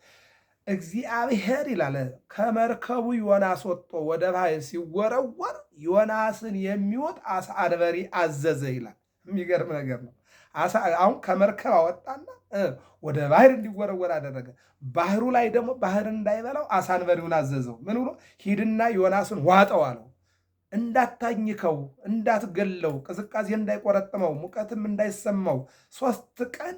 እግዚአብሔር ይላል ከመርከቡ ዮናስ ወጥቶ ወደ ባህር ሲወረወር ዮናስን የሚወጥ አሳ አንበሪ አዘዘ ይላል። የሚገርም ነገር ነው። አሳ አሁን ከመርከብ አወጣና ወደ ባህር እንዲወረወር አደረገ። ባህሩ ላይ ደግሞ ባህር እንዳይበላው አሳ አንበሪውን አዘዘው። ምን ብሎ? ሂድና ዮናስን ዋጠው አለው። እንዳታኝከው፣ እንዳትገለው፣ ቅዝቃዜ እንዳይቆረጥመው፣ ሙቀትም እንዳይሰማው 3 ቀን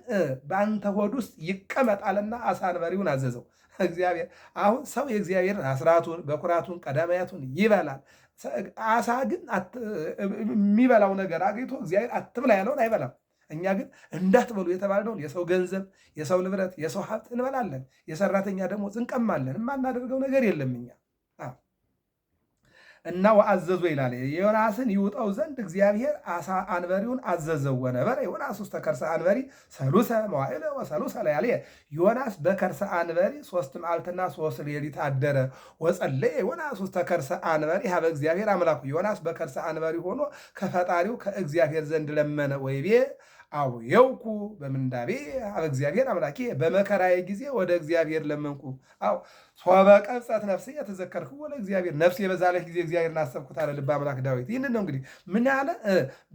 በአንተ ሆድ ውስጥ ይቀመጣልና አሳ አንበሪውን አዘዘው። እግዚአብሔር አሁን ሰው የእግዚአብሔርን አስራቱን በኩራቱን ቀዳማያቱን ይበላል። አሳ ግን የሚበላው ነገር አግኝቶ እግዚአብሔር አትብላ ያለውን አይበላም። እኛ ግን እንዳትበሉ የተባልነውን የሰው ገንዘብ፣ የሰው ንብረት፣ የሰው ሀብት እንበላለን። የሰራተኛ ደሞዝ እንቀማለን። የማናደርገው ነገር የለም እኛ እና ወአዘዞ ይላል ዮናስን ይውጠው ዘንድ እግዚአብሔር አሳ አንበሪውን አዘዘው። ወነበረ ዮናስ ውስተ ከርሰ አንበሪ ሰሉሰ መዋዕለ ወሰሉሰ ለያልየ። ዮናስ በከርሰ አንበሪ 3 መዓልትና 3 ሌሊት አደረ። ወጸለየ ዮናስ ውስተ ከርሰ አንበሪ ኀበ እግዚአብሔር አምላኩ። ዮናስ በከርሰ አንበሪ ሆኖ ከፈጣሪው ከእግዚአብሔር ዘንድ ለመነ። ወይቤ አውየውኩ በምንዳቤ ኀበ እግዚአብሔር አምላኬ፣ በመከራዬ ጊዜ ወደ እግዚአብሔር ለመንኩ። አዎ፣ ሶበ ቀብጸት ነፍስየ ተዘከርክዎ ለእግዚአብሔር፣ ነፍሴ በዛለች ጊዜ እግዚአብሔርን አሰብኩት አለ ልበ አምላክ ዳዊት። ይህንን ነው እንግዲህ ምን አለ?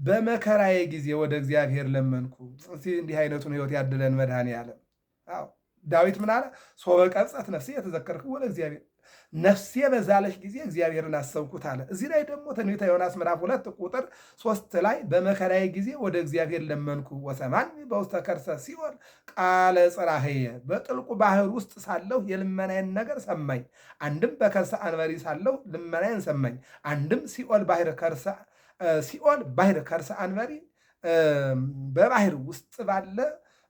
በመከራዬ ጊዜ ወደ እግዚአብሔር ለመንኩ። እስኪ እንዲህ አይነቱን ሕይወት ያድለን መድኃኔዓለም። አዎ፣ ዳዊት ምን አለ? ሶበ ቀብጸት ነፍስየ ተዘከርክዎ ለእግዚአብሔር፣ ነፍሴ በዛለች ጊዜ እግዚአብሔርን አሰብኩት አለ። እዚህ ላይ ደግሞ ትንቢተ ዮናስ ምዕራፍ 2 ቁጥር 3 ላይ በመከራዬ ጊዜ ወደ እግዚአብሔር ለመንኩ፣ ወሰምዓኒ በውስተ ከርሰ ሲኦል ቃለ ጽራህየ፣ በጥልቁ ባህር ውስጥ ሳለሁ የልመናዬን ነገር ሰማኝ። አንድም በከርሰ አንበሪ ሳለሁ ልመናዬን ሰማኝ። አንድም ሲኦል ባህር ከርሰ አንበሪ፣ በባህር ውስጥ ባለ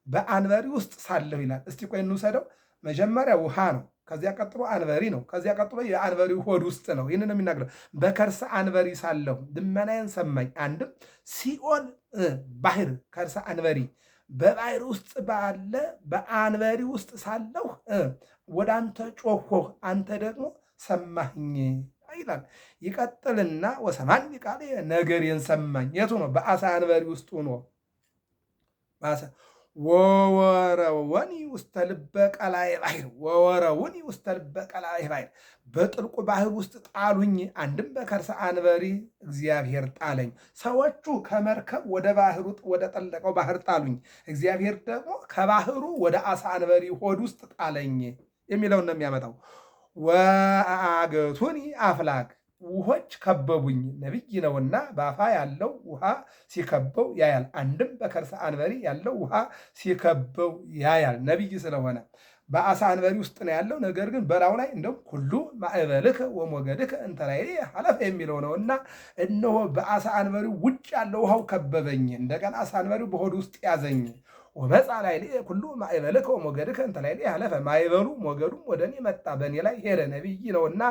በአንበሪ ውስጥ ሳለሁ ይላል። እስቲ ቆይ እንውሰደው። መጀመሪያ ውሃ ነው። ከዚያ ቀጥሎ አንበሪ ነው። ከዚያ ቀጥሎ የአንበሪው ሆድ ውስጥ ነው። ይህንን ነው የሚናገረው። በከርሰ አንበሪ ሳለሁ ልመናዬን ሰማኝ። አንድም ሲኦል ባህር ከርሰ አንበሪ፣ በባህር ውስጥ ባለ በአንበሪ ውስጥ ሳለሁ ወደ አንተ ጮኽሁ፣ አንተ ደግሞ ሰማኸኝ ይላል። ይቀጥልና ወሰምዓኒ ቃልየ፣ ነገሬን ሰማኝ። የቱ ነው? በአሳ አንበሪ ውስጥ ሆኖ ወወረወኒ ውስተ ልበ ቀላይ ባሕር፣ ወወረውኒ ውስተ ልበ ቀላይ ባሕር፣ በጥልቁ ባህር ውስጥ ጣሉኝ። አንድም በከርሰ አንበሪ እግዚአብሔር ጣለኝ። ሰዎቹ ከመርከብ ወደ ባህሩ ወደ ጠለቀው ባህር ጣሉኝ። እግዚአብሔር ደግሞ ከባህሩ ወደ አሳ አንበሪ ሆድ ውስጥ ጣለኝ የሚለውን ነው የሚያመጣው። ወአገቱኒ አፍላግ፣ ውሆች ከበቡኝ። ነቢይ ነውና በአፍአ ያለው ውሃ ሲከበው ያያል። አንድም በከርሰ አንበሪ ያለው ውሃ ሲከበው ያያል። ነቢይ ስለሆነ በአሳ አንበሪ ውስጥ ነው ያለው። ነገር ግን በላዩ ላይ እንደውም ኩሉ ማዕበልከ ወሞገድከ እንተ ላዕሌየ ሀለፈ የሚለው ነው እና እነሆ በአሳ አንበሪው ውጭ ያለው ውሃው ከበበኝ። እንደገና አሳ አንበሪው በሆድ ውስጥ ያዘኝ። ወመጽአ ላዕሌየ ኩሉ ማዕበልከ ወሞገድከ እንተ ላዕሌየ ሀለፈ፣ ማዕበሉ ሞገዱም ወደ እኔ መጣ፣ በእኔ ላይ ሄደ። ነቢይ ነውና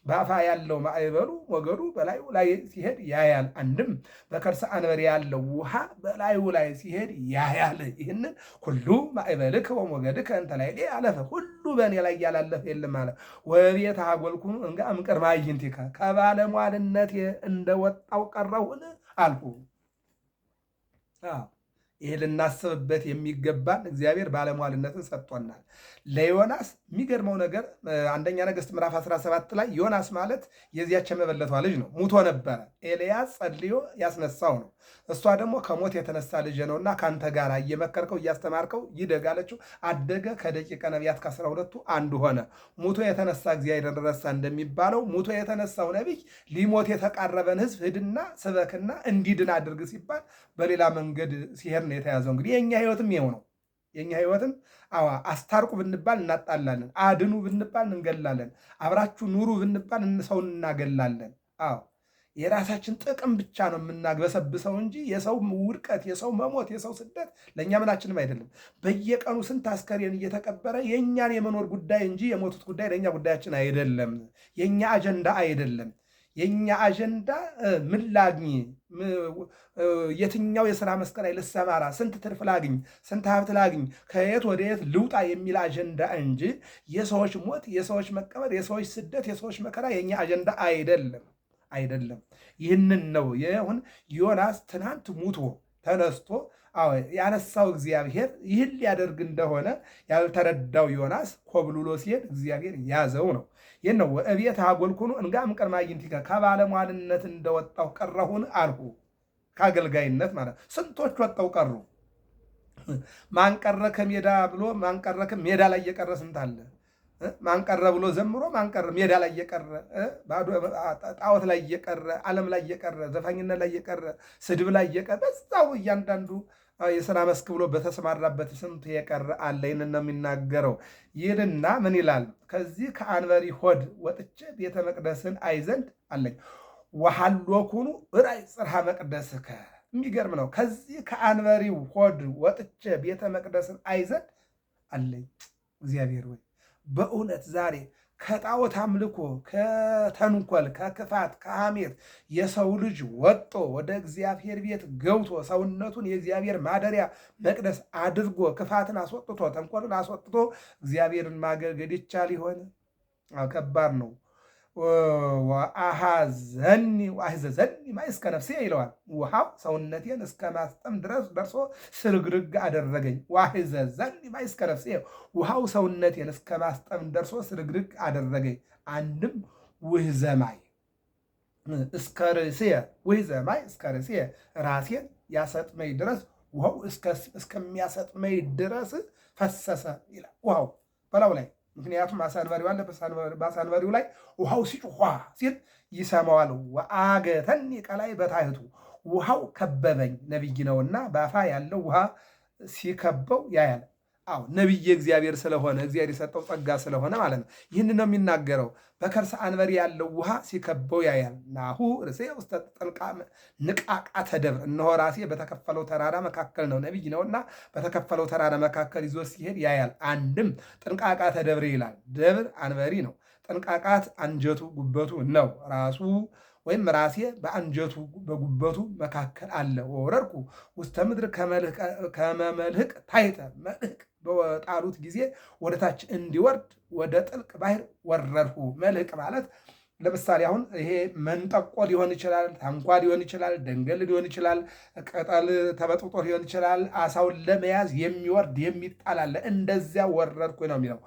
በአፍአ ያለው ማዕበሉ ሞገዱ በላዩ ላይ ሲሄድ ያያል። አንድም በከርሰ አንበሪ ያለው ውሃ በላዩ ላይ ሲሄድ ያያል። ይህንን ኩሉ ማዕበልከ ወሞገድከ እንተ ላዕሌየ ሀለፈ፣ ሁሉ በእኔ ላይ ያላለፈ የለም አለ። ወእቤ ተሐጐልኩኑ እንጋ እምቅድመ አዕይንቲከ፣ ከባለሟልነቴ እንደወጣው ቀረሁን አልኩ። ይሄ ልናስብበት የሚገባን እግዚአብሔር ባለሟልነትን ሰጥቶናል። ለዮናስ የሚገርመው ነገር አንደኛ ነገሥት ምዕራፍ 17 ላይ ዮናስ ማለት የዚያች የመበለቷ ልጅ ነው። ሙቶ ነበረ። ኤልያስ ጸልዮ ያስነሳው ነው። እሷ ደግሞ ከሞት የተነሳ ልጅ ነውና ከአንተ ጋር እየመከርከው እያስተማርከው ይደግ አለችው። አደገ። ከደቂቀ ነቢያት ከ12ቱ አንዱ ሆነ። ሙቶ የተነሳ እግዚአብሔርን ረሳ እንደሚባለው ሙቶ የተነሳው ነቢይ ሊሞት የተቃረበን ሕዝብ ሂድና ስበክና እንዲድን አድርግ ሲባል በሌላ መንገድ ሲሄድ ነው የተያዘው። እንግዲህ የእኛ ህይወትም ይኸው ነው። የእኛ ህይወትም አዋ አስታርቁ ብንባል እናጣላለን። አድኑ ብንባል እንገላለን። አብራችሁ ኑሩ ብንባል ሰውን እናገላለን። አዎ፣ የራሳችን ጥቅም ብቻ ነው የምናግበሰብሰው እንጂ የሰው ውድቀት፣ የሰው መሞት፣ የሰው ስደት ለእኛ ምናችንም አይደለም። በየቀኑ ስንት አስከሬን እየተቀበረ የእኛን የመኖር ጉዳይ እንጂ የሞቱት ጉዳይ ለእኛ ጉዳያችን አይደለም። የእኛ አጀንዳ አይደለም። የእኛ አጀንዳ ምን ላግኝ፣ የትኛው የሥራ መስክ ላይ ልሰማራ፣ ስንት ትርፍ ላግኝ፣ ስንት ሀብት ላግኝ፣ ከየት ወደ የት ልውጣ የሚል አጀንዳ እንጂ የሰዎች ሞት፣ የሰዎች መቀበር፣ የሰዎች ስደት፣ የሰዎች መከራ የእኛ አጀንዳ አይደለም አይደለም። ይህንን ነው ይሁን ዮናስ ትናንት ሙቶ ተነስቶ ያነሳው እግዚአብሔር ይህን ሊያደርግ እንደሆነ ያልተረዳው ዮናስ ኮብልሎ ሲሄድ እግዚአብሔር ያዘው ነው። ይህን ነው ወእቤ ተሐጐልኩኑ እንጋ እምቅድመ አዕይንቲከ፣ ከባለሟልነት እንደወጣሁ ቀረሁን አልሁ። ከአገልጋይነት ማለት ስንቶች ወጣው ቀሩ። ማንቀረ ከሜዳ ብሎ ማንቀረ ሜዳ ላይ የቀረ ስንት አለ። ማንቀረ ብሎ ዘምሮ ማንቀረ ሜዳ ላይ እየቀረ፣ ባዶ ጣዖት ላይ እየቀረ፣ ዓለም ላይ እየቀረ፣ ዘፋኝነት ላይ እየቀረ፣ ስድብ ላይ እየቀረ፣ በዛው እያንዳንዱ የሥራ መስክ ብሎ በተሰማራበት ስንት የቀረ አለ። ይህንን ነው የሚናገረው። ይህንና ምን ይላል? ከዚህ ከአንበሪ ሆድ ወጥቼ ቤተ መቅደስን አይ ዘንድ አለኝ። ወሀሎኩኑ እርአይ ጽርሐ መቅደስከ፣ የሚገርም ነው። ከዚህ ከአንበሪው ሆድ ወጥቼ ቤተ መቅደስን አይ ዘንድ አለኝ። እግዚአብሔር ወይ በእውነት ዛሬ ከጣዖት አምልኮ፣ ከተንኮል፣ ከክፋት፣ ከሐሜት የሰው ልጅ ወጥቶ ወደ እግዚአብሔር ቤት ገብቶ ሰውነቱን የእግዚአብሔር ማደሪያ መቅደስ አድርጎ ክፋትን አስወጥቶ ተንኮልን አስወጥቶ እግዚአብሔርን ማገልገል ይቻል ይሆን? ከባድ ነው። ወአኀዘኒ ወአሕዘዘኒ ማይ እስከ ነፍሴ ይለዋል። ውሃው ሰውነቴን እስከ ማስጠም ድረስ ደርሶ ስርግርግ አደረገኝ። ወአሕዘዘኒ ማይ እስከ ነፍሴ፣ ውሃው ሰውነቴን እስከ ማስጠም ደርሶ ስርግርግ አደረገኝ። አንድም ውህዘ ማይ እስከ ርእስየ፣ ውህዘ ማይ እስከ ርእስየ፣ ራሴን ያሰጥመኝ ድረስ ውሃው እስከሚያሰጥመኝ ድረስ ፈሰሰ ይላል። ውሃው በላው ላይ፣ ምክንያቱም አሳ አንባሪው አለ። በአሳ አንባሪው ላይ ውሃው ሲጮህ ሲል ይሰማዋል። ወአገተኒ ቀላይ በታሕቱ፣ ውሃው ከበበኝ። ነቢይ ነውና በአፋ ያለው ውሃ ሲከበው ያያል። አዎ፣ ነቢይ እግዚአብሔር ስለሆነ፣ እግዚአብሔር የሰጠው ጸጋ ስለሆነ ማለት ነው። ይህን ነው የሚናገረው። በከርሰ አንበሪ ያለው ውሃ ሲከበው ያያል። ናሁ ርእሴ ውስተ ንቃቃተ ደብር፣ እነሆ ራሴ በተከፈለው ተራራ መካከል ነው። ነቢይ ነውና በተከፈለው ተራራ መካከል ይዞ ሲሄድ ያያል። አንድም ጥንቃቃተ ደብር ይላል። ደብር አንበሪ ነው። ጥንቃቃት አንጀቱ ጉበቱ ነው። ራሱ ወይም ራሴ በአንጀቱ በጉበቱ መካከል አለ። ወረድኩ ውስተ ምድር ከመ መልህቅ ታሕተ፣ መልህቅ በጣሉት ጊዜ ወደ ታች እንዲወርድ ወደ ጥልቅ ባህር ወረድሁ። መልህቅ ማለት ለምሳሌ አሁን ይሄ መንጠቆ ሊሆን ይችላል፣ ታንኳ ሊሆን ይችላል፣ ደንገል ሊሆን ይችላል፣ ቅጠል ተበጥብጦ ሊሆን ይችላል። አሳውን ለመያዝ የሚወርድ የሚጣል አለ። እንደዚያ ወረድኩ ነው የሚለው።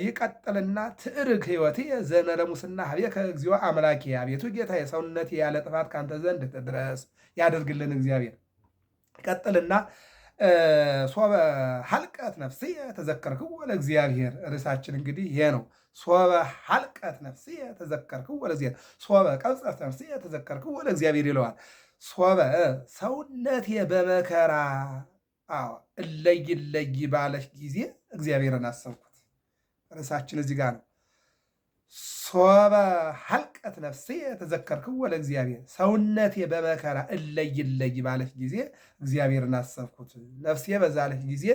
ይቀጥልና ትዕርግ ሕይወቴ ዘእንበለ ሙስና ኀቤከ እግዚኦ አምላኬ፣ አቤቱ ጌታ የሰውነቴ ያለ ጥፋት ካንተ ዘንድ ትድረስ። ያደርግልን እግዚአብሔር። ይቀጥልና ሶበ ሀልቀት ነፍስየ ተዘከርክዎ ለእግዚአብሔር። ርዕሳችን እንግዲህ ይሄ ነው። ሶበ ሀልቀት ነፍስየ ተዘከርክዎ ለእግዚአብሔር፣ ሶበ ቀብጸት ነፍስየ ተዘከርክዎ ለእግዚአብሔር ይለዋል። ሶበ ሰውነቴ በመከራ፣ አዎ፣ እለይ እለይ ባለች ጊዜ እግዚአብሔርን አሰብኩት። ርዕሳችን እዚህ ጋር ነው። ሶበ ሀልቀት ነፍስየ ተዘከርክዎ ለእግዚአብሔር፣ ሰውነቴ በመከራ እለይ እለይ ባለች ጊዜ እግዚአብሔርን አሰብኩት። ነፍሴ በዛለች ጊዜ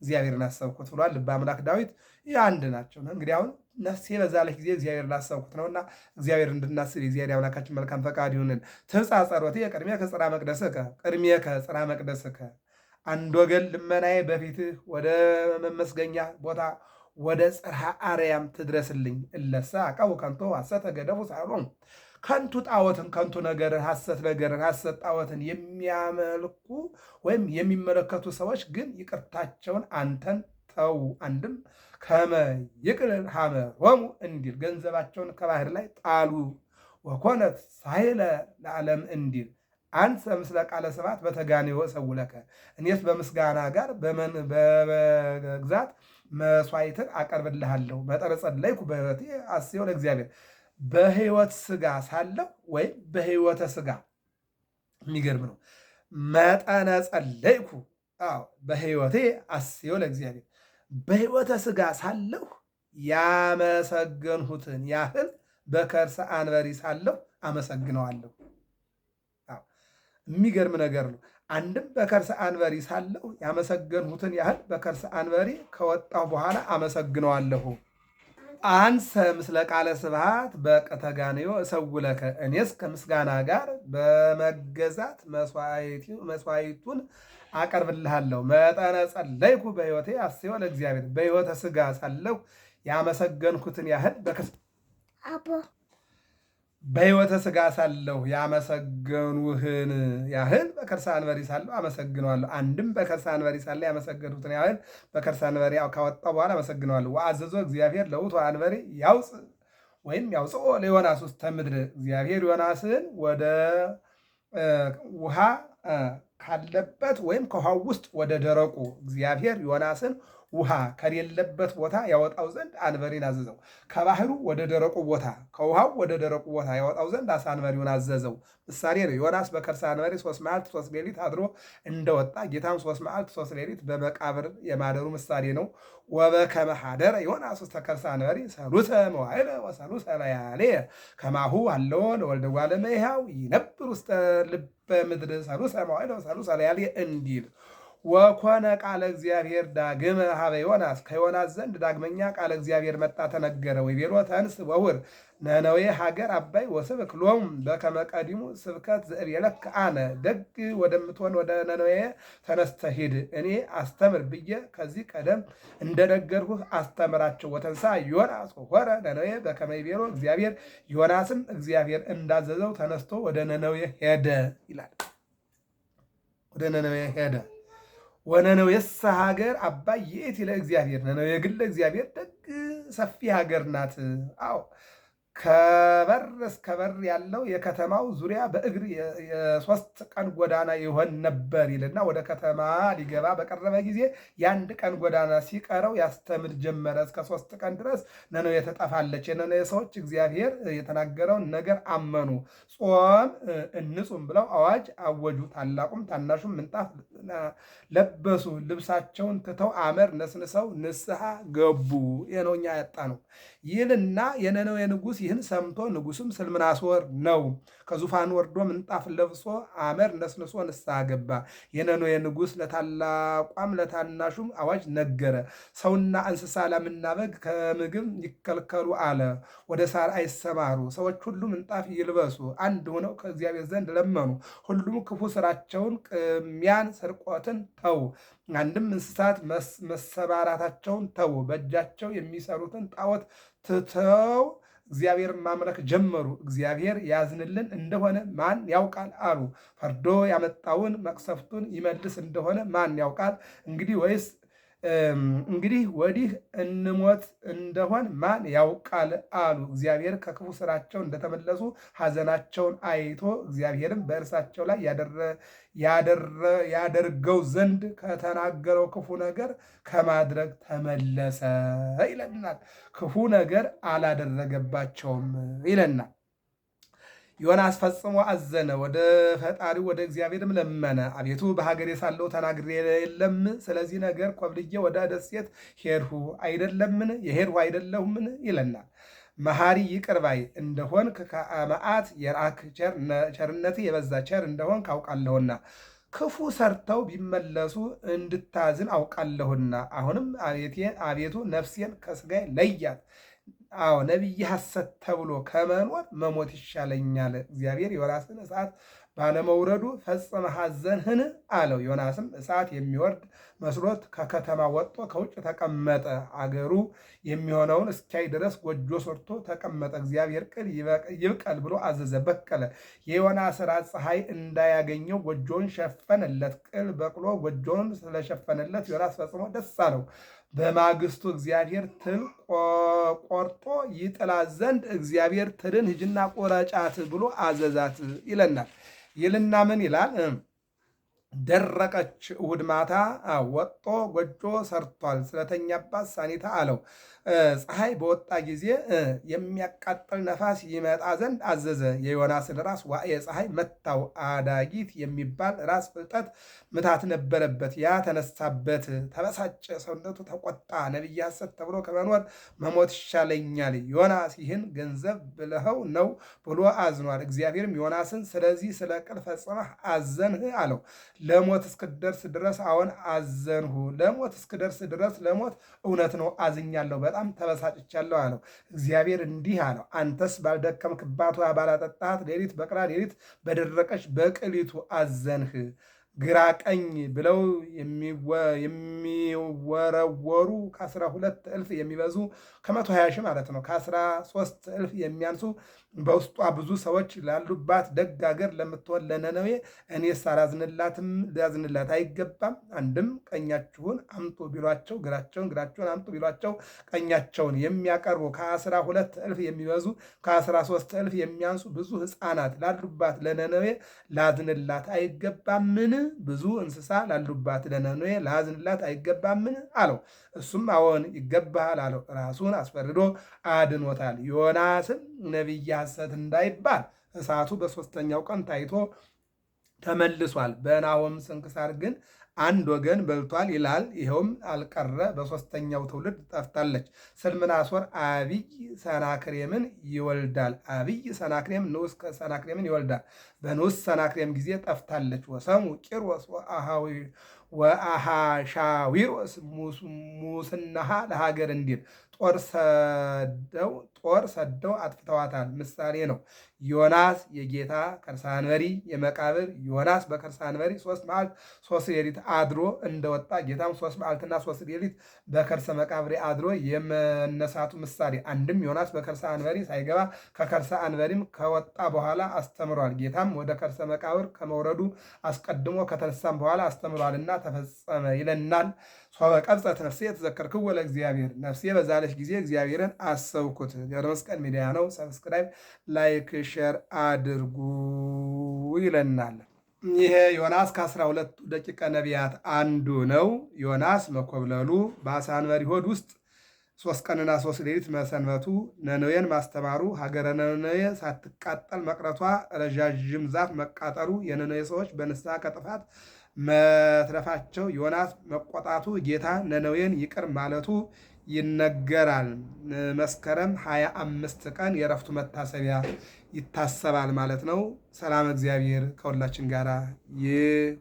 እግዚአብሔርን አሰብኩት ብሏል ልበ አምላክ ዳዊት። ይህ አንድ ናቸው። እንግዲህ አሁን ነፍሴ በዛለች ጊዜ እግዚአብሔርን አሰብኩት ነውና እግዚአብሔር እንድናስብ የእግዚአብሔር አምላካችን መልካም ፈቃድ ይሁንን። ትብጻሕ ጸሎትየ ቅድሜከ ጽርሐ መቅደስከ፣ ቅድሜከ ጽርሐ መቅደስከ፣ አንድ ወገን ልመናዬ በፊትህ ወደ መመስገኛ ቦታ ወደ ጽርሐ አርያም ትድረስልኝ። እለሰ አቀቡ ከንቶ ሐሰተ ገደፉ ሳይሆን ከንቱ ጣዖትን፣ ከንቱ ነገርን፣ ሐሰት ነገርን፣ ሐሰት ጣዖትን የሚያመልኩ ወይም የሚመለከቱ ሰዎች ግን ይቅርታቸውን አንተን ተዉ። አንድም ከመ ይቅልል ሐመሮሙ እንዲል ገንዘባቸውን ከባህር ላይ ጣሉ። ወኮነት ሳይለ ለዓለም እንዲል አንሰ ምስለ ቃለ ስብሐት በተጋንዮ እሰውለከ፣ እኔስ በምስጋና ጋር በመግዛት መስዋዕትን አቀርብልሃለሁ። መጠነ ጸለይኩ በሕይወቴ አስዮ ለእግዚአብሔር፣ በሕይወት ስጋ ሳለሁ ወይም በሕይወተ ስጋ፣ የሚገርም ነው። መጠነ ጸለይኩ፣ አዎ፣ በሕይወቴ አስዮ ለእግዚአብሔር፣ በሕይወተ ስጋ ሳለሁ ያመሰገንሁትን ያህል በከርሰ አንበሪ ሳለሁ አመሰግነዋለሁ። የሚገርም ነገር ነው። አንድም በከርሰ አንበሪ ሳለሁ ያመሰገንሁትን ያህል በከርሰ አንበሪ ከወጣሁ በኋላ አመሰግነዋለሁ። አንሰ ምስለ ቃለ ስብሐት በቀተጋንዮ እሰውለከ፣ እኔስ ከምስጋና ጋር በመገዛት መስዋዕቱን አቀርብልሃለሁ። መጠነ ጸለይኩ በሕይወቴ አስዮ ለእግዚአብሔር፣ በሕይወተ ስጋ ሳለሁ ያመሰገንኩትን ያህል በሕይወተ ስጋ ሳለሁ ያመሰገኑህን ያህል በከርሰ አንበሪ ሳለሁ አመሰግነዋለሁ። አንድም በከርሰ አንበሪ ሳለሁ ያመሰገንሁትን ያህል በከርሰ አንበሪ ካወጣሁ በኋላ አመሰግነዋለሁ። ወአዘዞ እግዚአብሔር ለውእቱ አንበሪ ያውፅእ ወይም ያውፅኦ ለዮናስ ውስተ ምድር፣ እግዚአብሔር ዮናስን ወደ ውሃ ካለበት ወይም ከውሃው ውስጥ ወደ ደረቁ፣ እግዚአብሔር ዮናስን ውሃ ከሌለበት ቦታ ያወጣው ዘንድ አንበሪን አዘዘው። ከባህሩ ወደ ደረቁ ቦታ፣ ከውሃው ወደ ደረቁ ቦታ ያወጣው ዘንድ አሳ አንበሪውን አዘዘው። ምሳሌ ነው። ዮናስ በከርሰ አንበሪ 3 መዓልት 3 ሌሊት አድሮ እንደወጣ ጌታም 3 መዓልት 3 ሌሊት በመቃብር የማደሩ ምሳሌ ነው። ወበከመ ኀደረ ዮናስ ውስተ ከርሰ አንበሪ ሠሉሰ መዋዕለ ወሠሉሰ ለያልየ ከማሁ ሀለዎ ለወልደ እጓለ እመሕያው ይነብር ውስተ ልበ ምድር ሠሉሰ መዋዕለ ወሠሉሰ ለያልየ እንዲል። ወኮነ ቃለ እግዚአብሔር ዳግመ ኀበ ዮናስ፣ ከዮናስ ዘንድ ዳግመኛ ቃለ እግዚአብሔር መጣ ተነገረ። ወይቤሎ ተንሥእ ወሑር ነነዌ ሀገር ዐባይ ወስብክ ሎሙ በከመ ቀዲሙ ስብከት ዘእቤለከ አነ። ደግ ወደምትሆን ወደ ነነዌ ተነስተህ ሂድ፣ እኔ አስተምር ብዬ ከዚህ ቀደም እንደነገርሁህ አስተምራቸው። ወተንሥአ ዮናስ ወሖረ ነነዌ በከመ ይቤሎ እግዚአብሔር። ዮናስም እግዚአብሔር እንዳዘዘው ተነስቶ ወደ ነነዌ ሄደ ይላል። ወደ ነነዌ ሄደ። ወነነዌሰ ሀገር ዐባይ ይእቲ ለእግዚአብሔር፣ ነነዌ ግን ለእግዚአብሔር ደግ ሰፊ ሀገር ናት። አዎ፣ ከበር እስከ በር ያለው የከተማው ዙሪያ በእግር የ3 ቀን ጎዳና ይሆን ነበር ይልና ወደ ከተማ ሊገባ በቀረበ ጊዜ የ1 ቀን ጎዳና ሲቀረው ያስተምር ጀመረ። እስከ 3 ቀን ድረስ ነነዌ ትጠፋለች። የነነዌ ሰዎች እግዚአብሔር የተናገረውን ነገር አመኑ። ጾም እንጹም ብለው አዋጅ አወጁ። ታላቁም ታናሹም ምንጣፍ ለበሱ። ልብሳቸውን ትተው አመድ ነስንሰው ንስሐ ገቡ። ይህ ነው እኛ ያጣነው ይልና የነነዌ ንጉሥ ይህን ሰምቶ፣ ንጉሱም ስልምናሶር ነው፣ ከዙፋን ወርዶ ምንጣፍ ለብሶ አመድ ነስንሶ ንስሐ ገባ። የነነዌ ንጉሥ ለታላቋም ለታናሹም አዋጅ ነገረ። ሰውና እንስሳ ላምና በግ ከምግብ ይከልከሉ አለ። ወደ ሳር አይሰማሩ። ሰዎች ሁሉ ምንጣፍ ይልበሱ። አንድ ሆነው ከእግዚአብሔር ዘንድ ለመኑ። ሁሉም ክፉ ስራቸውን ቅሚያን፣ ስርቆትን ተዉ። አንድም እንስሳት መሰማራታቸውን ተዉ። በእጃቸው የሚሰሩትን ጣዖት ትተው እግዚአብሔርን ማምለክ ጀመሩ። እግዚአብሔር ያዝንልን እንደሆነ ማን ያውቃል አሉ። ፈርዶ ያመጣውን መቅሰፍቱን ይመልስ እንደሆነ ማን ያውቃል? እንግዲህ ወይስ እንግዲህ ወዲህ እንሞት እንደሆን ማን ያውቃል አሉ። እግዚአብሔር ከክፉ ስራቸው እንደተመለሱ ሐዘናቸውን አይቶ እግዚአብሔርም በእርሳቸው ላይ ያደርገው ዘንድ ከተናገረው ክፉ ነገር ከማድረግ ተመለሰ ይለናል። ክፉ ነገር አላደረገባቸውም ይለናል። ዮናስ ፈጽሞ አዘነ፣ ወደ ፈጣሪው ወደ እግዚአብሔርም ለመነ። አቤቱ፣ በሀገሬ ሳለሁ ተናግሬ የለም? ስለዚህ ነገር ኮብልዬ ወደ ደሴት ሄድሁ አይደለምን? የሄድሁ አይደለሁምን? ይለናል። መሐሪ ይቅር ባይ እንደሆንክ፣ ከመዓት የራቅህ፣ ቸርነትህ የበዛ ቸር እንደሆንክ አውቃለሁና፣ ክፉ ሰርተው ቢመለሱ እንድታዝን አውቃለሁና፣ አሁንም አቤቱ ነፍሴን ከስጋዬ ለያት። አዎ፣ ነቢየ ሐሰት ተብሎ ከመኖር መሞት ይሻለኛል። እግዚአብሔር ዮናስን እሳት ባለመውረዱ ፈጽመህ አዘንህን አለው። ዮናስም እሳት የሚወርድ መስሎት ከከተማ ወጥቶ ከውጭ ተቀመጠ። አገሩ የሚሆነውን እስኪያይ ድረስ ጎጆ ሰርቶ ተቀመጠ። እግዚአብሔር ቅል ይብቀል ብሎ አዘዘ፣ በቀለ። የዮናስ ራስ ፀሐይ እንዳያገኘው ጎጆውን ሸፈነለት። ቅል በቅሎ ጎጆውን ስለሸፈነለት ዮናስ ፈጽሞ ደስ አለው። በማግስቱ እግዚአብሔር ትል ቆርጦ ይጥላት ዘንድ እግዚአብሔር ትልን ሂጂና ቁረጫት ብሎ አዘዛት ይለናል። ይልና ምን ይላል? ደረቀች። እሑድ ማታ ወጥቶ ጎጆ ሰርቷል። ስለተኛባት ሳኒታ አለው። ፀሐይ በወጣ ጊዜ የሚያቃጥል ነፋስ ይመጣ ዘንድ አዘዘ። የዮናስን ራስ ዋዕየ ፀሐይ መታው። አዳጊት የሚባል ራስ ፍልጠት ምታት ነበረበት። ያ ተነሳበት፣ ተበሳጨ፣ ሰውነቱ ተቆጣ። ነቢየ ሐሰት ተብሎ ከመኖር መሞት ይሻለኛል። ዮናስ ይህን ገንዘብ ብለኸው ነው ብሎ አዝኗል። እግዚአብሔርም ዮናስን ስለዚህ ስለ ቅል ፈጽመህ አዘንህ አለው። ለሞት እስክደርስ ድረስ አዎን አዘንሁ። ለሞት እስክደርስ ድረስ ለሞት እውነት ነው አዝኛለሁ፣ በጣም ተበሳጭቻለሁ አለው። እግዚአብሔር እንዲህ አለው፣ አንተስ ባልደከምክባት ውሃ ባላጠጣሃት ሌሊት በቅላ ሌሊት በደረቀች በቅሊቱ አዘንህ። ግራ ቀኝ ብለው የሚወረወሩ ከ12 እልፍ የሚበዙ፣ ከ120,000 ማለት ነው፣ ከ13 እልፍ የሚያንሱ በውስጧ ብዙ ሰዎች ላሉባት ደግ አገር ለምትሆን ለነነዌ እኔስ አላዝንላትም? ሊያዝንላት አይገባም? አንድም ቀኛችሁን አምጡ ቢሏቸው ግራቸውን፣ ግራቸውን አምጡ ቢሏቸው ቀኛቸውን የሚያቀርቡ ከ12 እልፍ የሚበዙ ከ13 እልፍ የሚያንሱ ብዙ ሕፃናት ላሉባት ለነነዌ ላዝንላት አይገባምን? ብዙ እንስሳ ላሉባት ለነነዌ ላዝንላት አይገባምን? አለው። እሱም አዎን ይገባሃል አለው። ራሱን አስፈርዶ አድኖታል። ዮናስም ነቢየ ሐሰት እንዳይባል እሳቱ በሦስተኛው ቀን ታይቶ ተመልሷል። በናሆም ስንክሳር ግን አንድ ወገን በልቷል ይላል። ይኸውም አልቀረ በሦስተኛው ትውልድ ጠፍታለች። ስልምናሶር አብይ ሰናክሬምን ይወልዳል። አብይ ሰናክሬም ንዑስ ሰናክሬምን ይወልዳል። በንዑስ ሰናክሬም ጊዜ ጠፍታለች። ወሰሙ ቂሮስ ወአሃሻዊሮስ ሙስናሃ ለሀገር እንዲል ጦር ሰደው አጥፍተዋታል። ምሳሌ ነው። ዮናስ የጌታ ከርሰ አንበሪ የመቃብር ዮናስ በከርሰ አንበሪ 3 መዓልት 3 ሌሊት አድሮ እንደወጣ ጌታም 3 መዓልትና 3 ሌሊት በከርሰ መቃብር አድሮ የመነሳቱ ምሳሌ። አንድም ዮናስ በከርሰ አንበሪ ሳይገባ ከከርሰ አንበሪም ከወጣ በኋላ አስተምሯል። ጌታም ወደ ከርሰ መቃብር ከመውረዱ አስቀድሞ ከተነሳም በኋላ አስተምሯልና ተፈጸመ ይለናል። ሶበ ቀብጸት ነፍሴ ተዘከርክዎ ለእግዚአብሔር፣ ነፍሴ በዛለች ጊዜ እግዚአብሔርን አሰብኩት። ገብረ መስቀል ሚዲያ ነው። Subscribe፣ like፣ share አድርጉ ይለናል። ይሄ ዮናስ ከ12ቱ ደቂቀ ነቢያት አንዱ ነው። ዮናስ መኮብለሉ፣ በዓሣ አንበሪ ሆድ ውስጥ 3 ቀንና 3 ሌሊት መሰንበቱ፣ ነነዌን ማስተማሩ፣ ሀገረ ነነዌ ሳትቃጠል መቅረቷ፣ ረዣዥም ዛፍ መቃጠሉ፣ የነነዌ ሰዎች በንስሐ ከጥፋት መትረፋቸው፣ ዮናስ መቆጣቱ፣ ጌታ ነነዌን ይቅር ማለቱ ይነገራል። መስከረም 25 ቀን የዕረፍቱ መታሰቢያ ይታሰባል ማለት ነው። ሰላም እግዚአብሔር ከሁላችን ጋር።